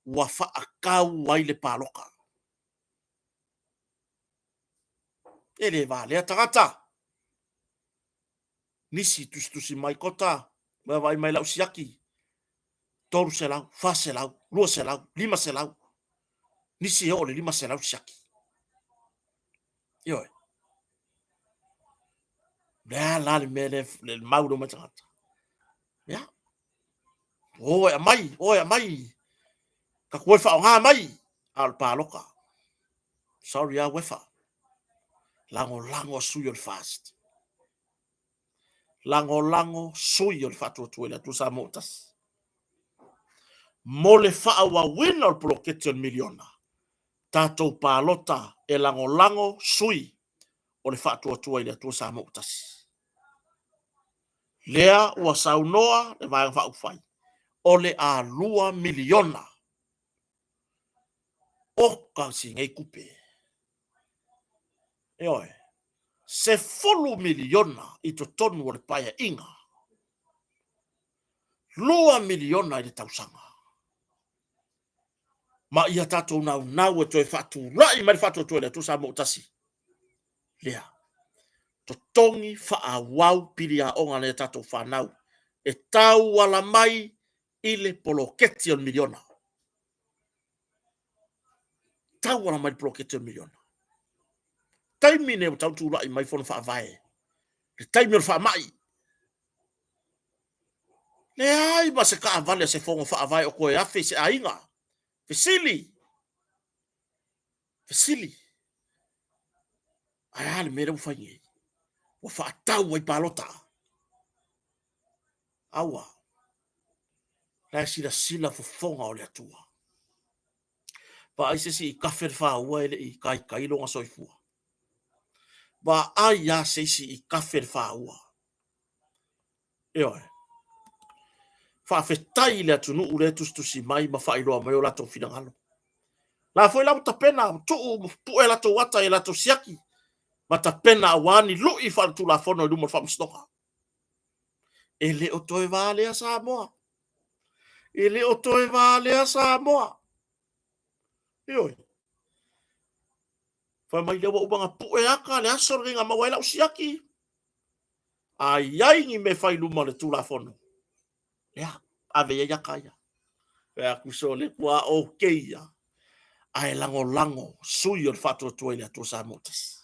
Ua faatau ai le palota. E le valea tagata. Nisi tusitusi mai kota, vaavaai mai lau siaki, 300, 400, 200, 500. Nisi e oo le 500 siaki. Ioe. Le a la le mea le, le mau le mai tagata. Ia. O e amai, o e amai. Ka koe whaonga mai, a o le pāloka. Sorry a wefa. Lagolago sui o le fast. Lagolago sui o le faatuatua i le Atua Samoa ua tasi. Mo le faaauauina o le poloketi o le miliona, tatou palota e lagolago sui o le faatuatua i le Atua Samoa ua tasi. Lea ua saunoa le Vaega Faaupufai, o le a $2 miliona. Oka si nei tupe. Ioe, $10 miliona i totonu o le paeaiga, $2 miliona i le tausaga. Ma ia tatou naunau e toe faatulai mai le faatuatua i le Atua Samoa ua tasi. Lea, totogi faaauau pili aoga a nai a tatou fanau e tauala mai i le poloketi o le miliona. Tauala mai le poloketi o le miliona. Taimi nei ua tau tulai mai fono faavae, le taimi o le faamai. Leai ma se taavale a se fono faavae o toe afe i se aiga. Fesili! Fesili! Ae a le mea lea ua fai nei? Ua faatau ai palota. Aua. La e silasila fofoga o le Atua. Vaai se isi i kafe le faua e le i taitai lona soifua. Vaai a se isi i kafe le faua. Ioe. Faafetai i le atunuu lea e tusitusi mai ma faailoa mai o latou finagalo. La foi la ua tapena, ua tuu ma pue latou ata i latou siaki ma tapena aua ni lui faaletulafono i luma o le faamasinoga. E le o toe valea Samoa. E le o toe valea Samoa. Ioe. Fai mai lea ua uma ona pue ata le aso lenei na maua ai lau siaki. A i ai ni mea e fai i luma o le Tulafono, ia, ave i ai ata ia. Fai atu sole ua okay ia. Ae lagolago sui o le faatuatua i le Atua Samoa tasi.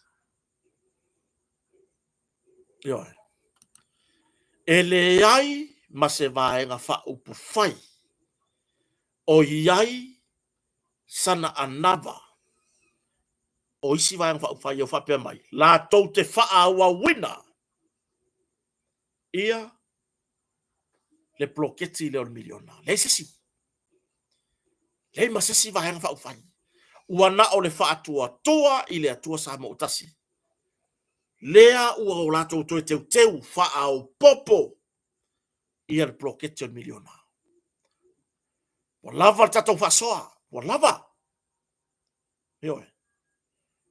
Ioe. E leai ma se vaega faaupufai o i ai sana anava o isi vaega faaupufai o faapea mai, latou te faaauauina ia le poloketi lea o le miliona. Leai se isi. Leai ma se isi vaega faaupufai. Ua na o le faatuatua i le Atua Samoa ua tasi. Lea ua o latou toe teuteu faaopoopo ia le poloketi o le miliona. Ua lava le tatou faasoa, ua lava. Ioe.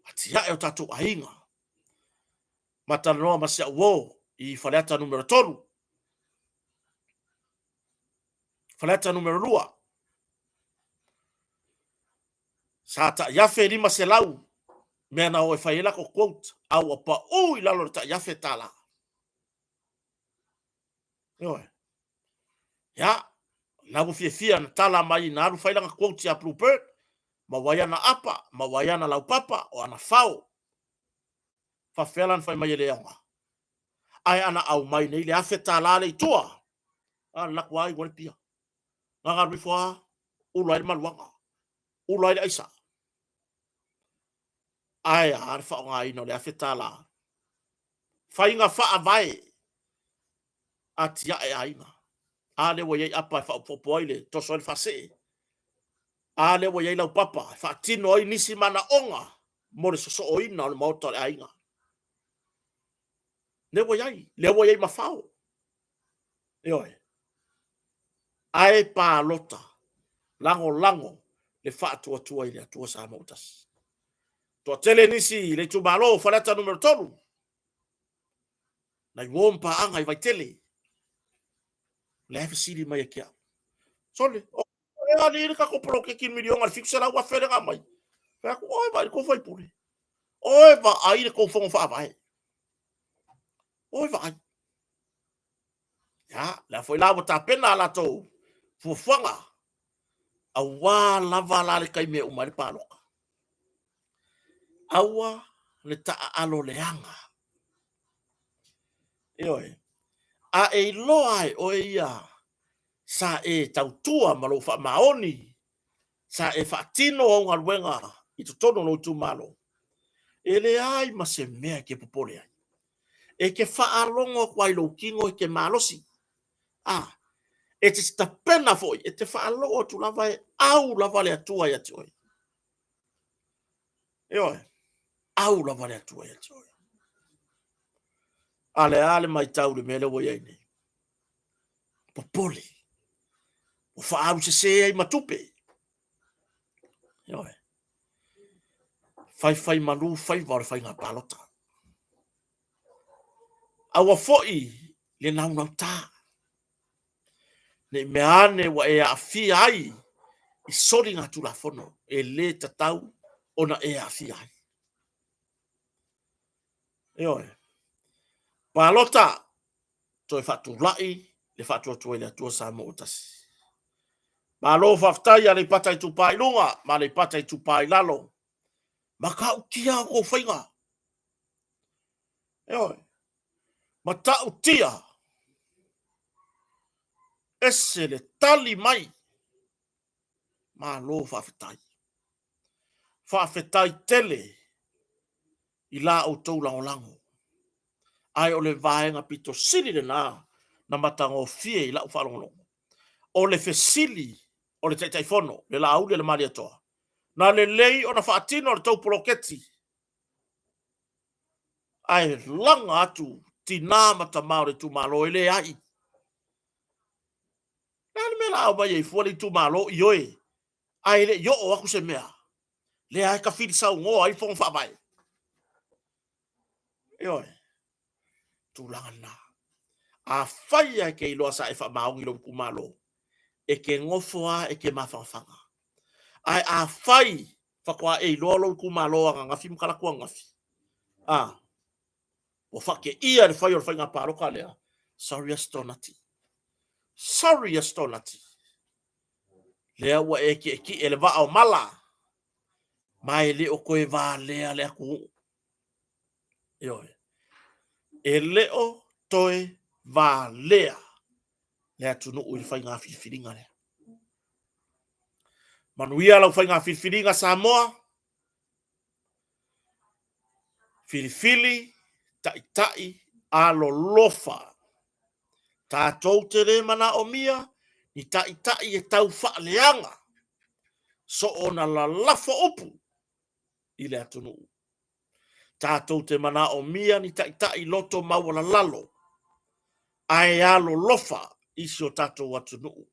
Atiae o tatou aiga. Ma talanoa ma si au uo i Faleata numera 3. Faleata numera 2. Sa tai $1,500 mea na o e fai ai latou quote, a ua pau i lalo o le tai $1,000. Ioe. Ia, la ua fiafia na tala mai na alu fai lana quote ia Blue Bird, maua ai ana apa, maua ai ana laupapa, o ana fao. Faafefea la na fai mai e le aoga. Ae ana aumai nei le $1,000 le i tua, a le laku ai ua le pia. Gagalu ifo a, ula ai le maluaga, ula ai le aisa. Ae a le faaaogaina o le $1,000. Faiga faavae atiae aiga. A lea ua i ai apa e faaopoopo ai le toso ai le faasee. A lea ua i ai laupapa e faatino ai nisi manaoga mo le sosooina o le maota o le aiga. Lea ua i ai, lea ua i ai ma fao. Ioe. Ae palota, lagolago le faatuatua i le Atua Samoa ua tasi. Toatele nisi i le itumalo o Faleata numera 3, nai uo ma paaga i Vaitele, lea e fesili mai ia te au. Sole, o e alii le tatou poloketi miliona le 700,000 lea na aumai. Fai atu, oi vaai le tou faipule. Oi vaai le tou fono faavae. Oi vaai. Ia, lea foi la ua tapena a latou fuafuaga, aua lava la le taimi e uma ai le palota. Aua le taaalo leaga. Ioe. A e iloa e oe ia sa e tautua ma lou faamaoni, sa e faatino au galuega i totonu o lou itumalo, e leai ma se mea e te popole ai. E te faalogo atu lava i lou tino e te malosi. A, e te tapena foi, e te faalogo atu lava e au lava le Atua ia te oe. Ioe, au lava le Atua ia te oe. A le a le matau i le mea lea ua i ai nei? Popole. Ua faaalu sese ai ma tupe. Ioe. Faifai malu faiva o le faiga palota. Aua foi le naunauta. Ne i mea ane ua e aafia ai i soligatulafono e le tatau ona e aafia ai. Ioe. Palota, toe faatulai le faatuatua i le Atua Samoa ua tasi. Malo faafetai Aleipata Itupa i luga ma Aleipata Itupa i lalo. Matautia o tou faiga. Ioe. Matautia. Ese le tali mai. Malo faafetai. Faafetai tele i la outou lagolago. Ae o le vaega pito sili lena na matagofie i lau faalogologo. O le fesili o le Taitaifono, le Laauli a le Malietoa, na lelei ona faatino le tou poloketi ae laga atu tina ma tama o le itumalo e leai. Le a le mea la a omai ai fua le itumalo ioe ae le i oo atu se mea lea e tafili saunoa ai fono faavae. Ioe, tulaga lena. Afai lava e te iloa sa e faamaoni i lou itumalo, e te nofo lava e te mafanafana. Ae afai faatoa e iloa lou itumalo ananafi ma talaatu ananafi, a, ua faateia le fai o le faiga palota lea, sorry Asitonati. Sorry Asitonati. Lea ua e tietie le vaa o mala, ma e le o toe valea le atunuu. Ioe. E le o toe valea le atunuu i le faiga filifiliga lea. Manuia lau faiga filifiliga Samoa. Filifili taitai alolofa. Tatou te le manaomia ni taitai e tau faaleaga soona lalafo upu i le atunuu. Tatou te manaomia ni taitai loto maualalalo ae alolofa i si o tatou atunuu.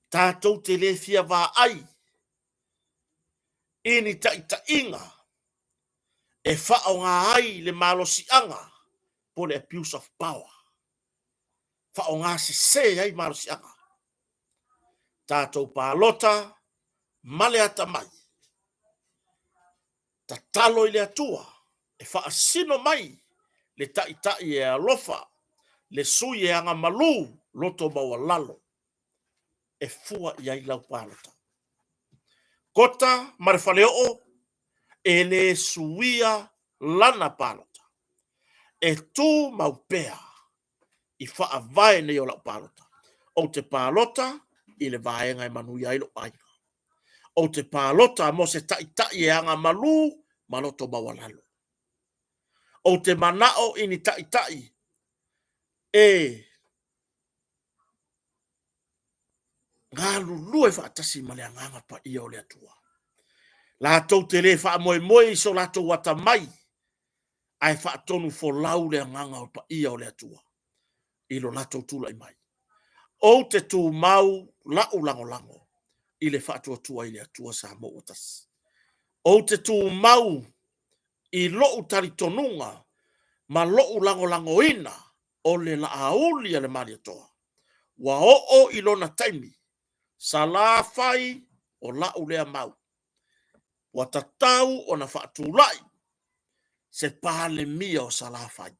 Tatou te le fia vaai i ni taitaiga e faaaoga ai le malosiaga po o le abuse of power, faaaoga sese ai malosiaga. Tatou palota ma le atamai, tatalo i le Atua e faasino mai le taitai e alofa, le sui e agamalu loto maualalo e fua i ai lau palota. Kota ma le faleoo e le suia lana palota. E tumau pea i faavae nei o lau palota. Ou te palota i le vaega e manuia ai lou aiga. Ou te palota mo se taitai e agamalu ma loto maualalo. Ou te manao i ni taitai e galulue faatasi ma le Agaga Paia o le Atua. Latou te le faamoemoe i so latou atamai, ae faatonu folau le Agaga o Paia o le Atua. i lo latou tulai mai. Ou te tumau la'u lagolago i le faatuatua i le Atua Samoa ua tasi. Ou te tumau i lo'u talitonuga ma lo'u lagolagoina o le laauli a le Malietoa. Ua oo i lona taimi, Salafai o la'u lea mau. Ua tatau ona faatulai se Palemia o Salafai.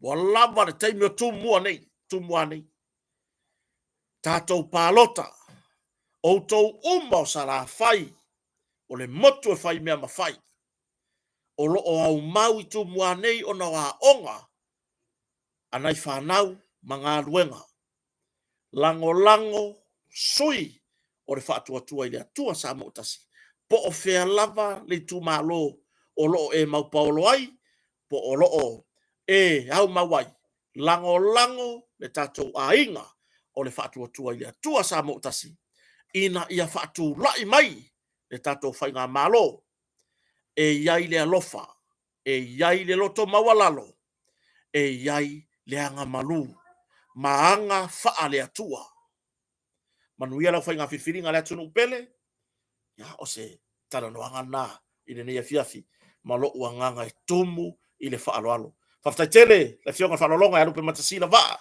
Ua lava le taimi o Tumua nei, Tumua nei. Tatou palota, outou uma o Salafai, o le motu e fai mea ma fai, o lo o aumau i Tumua nei ona o aoga a nai fanau ma galuega. Lagolago sui o le Faatuatua i le Atua Samoa ua Tasi, po o fea lava le itumalo o lo o e maupaolo ai, po o lo o e aumau ai, lagolago le tatou aiga o le Faatuatua i le Atua Samoa ua Tasi, ina ia faatulai mai le tatou faigamalo e i ai le alofa, e i ai le loto maualalo, e i ai le agamalu ma aga faale-Atua. Manuia lau faiga filifiliga le atunuu pele. Ia, o se talanoaga lena i lenei afiafi ma lou agaga e tumu i le faaaloalo. Faafetai tele le Afioga i le Faaaloaloga ia Lupematasila Vaa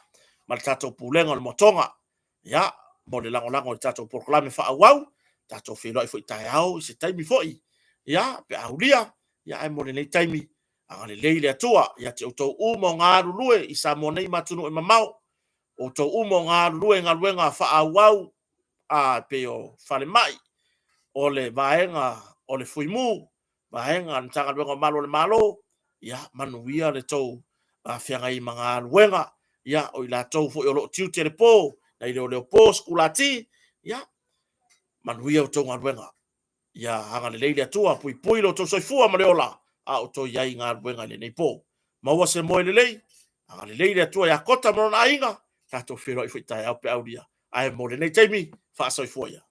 ma le tatou Pulega o le Moatoga, ia, mo le lagolago i le tatou polokalame faaauau. Tatou feiloai foi taeao i se taimi foi, ia, pe a aulia, ia, ae mo lenei taimi, agalelei le Atua ia te outou uma o galulue i Samoa nei ma atunuu e mamao, outou uma o galulue i galuega faaauau a pei o falemai, o le vaega o le Fuimu, vaega a le Matagaluega o Malu o le Malo, ia manuia le tou feagai ma galuega. Ia, o i latou foi o lo o tiute i le po, nai leoleo po, sikulati, ia manuia outou galuega. Ia agalelei le Atua, puipui lo outou soifua ma le ola a o outou i ai i galuega i lenei po. Maua se moe lelei, agalelei le Atua ia Kota ma lona aiga, tatou feiloai foi taeao pe a aulia. Ae mo lenei taimi, faasoifua ia.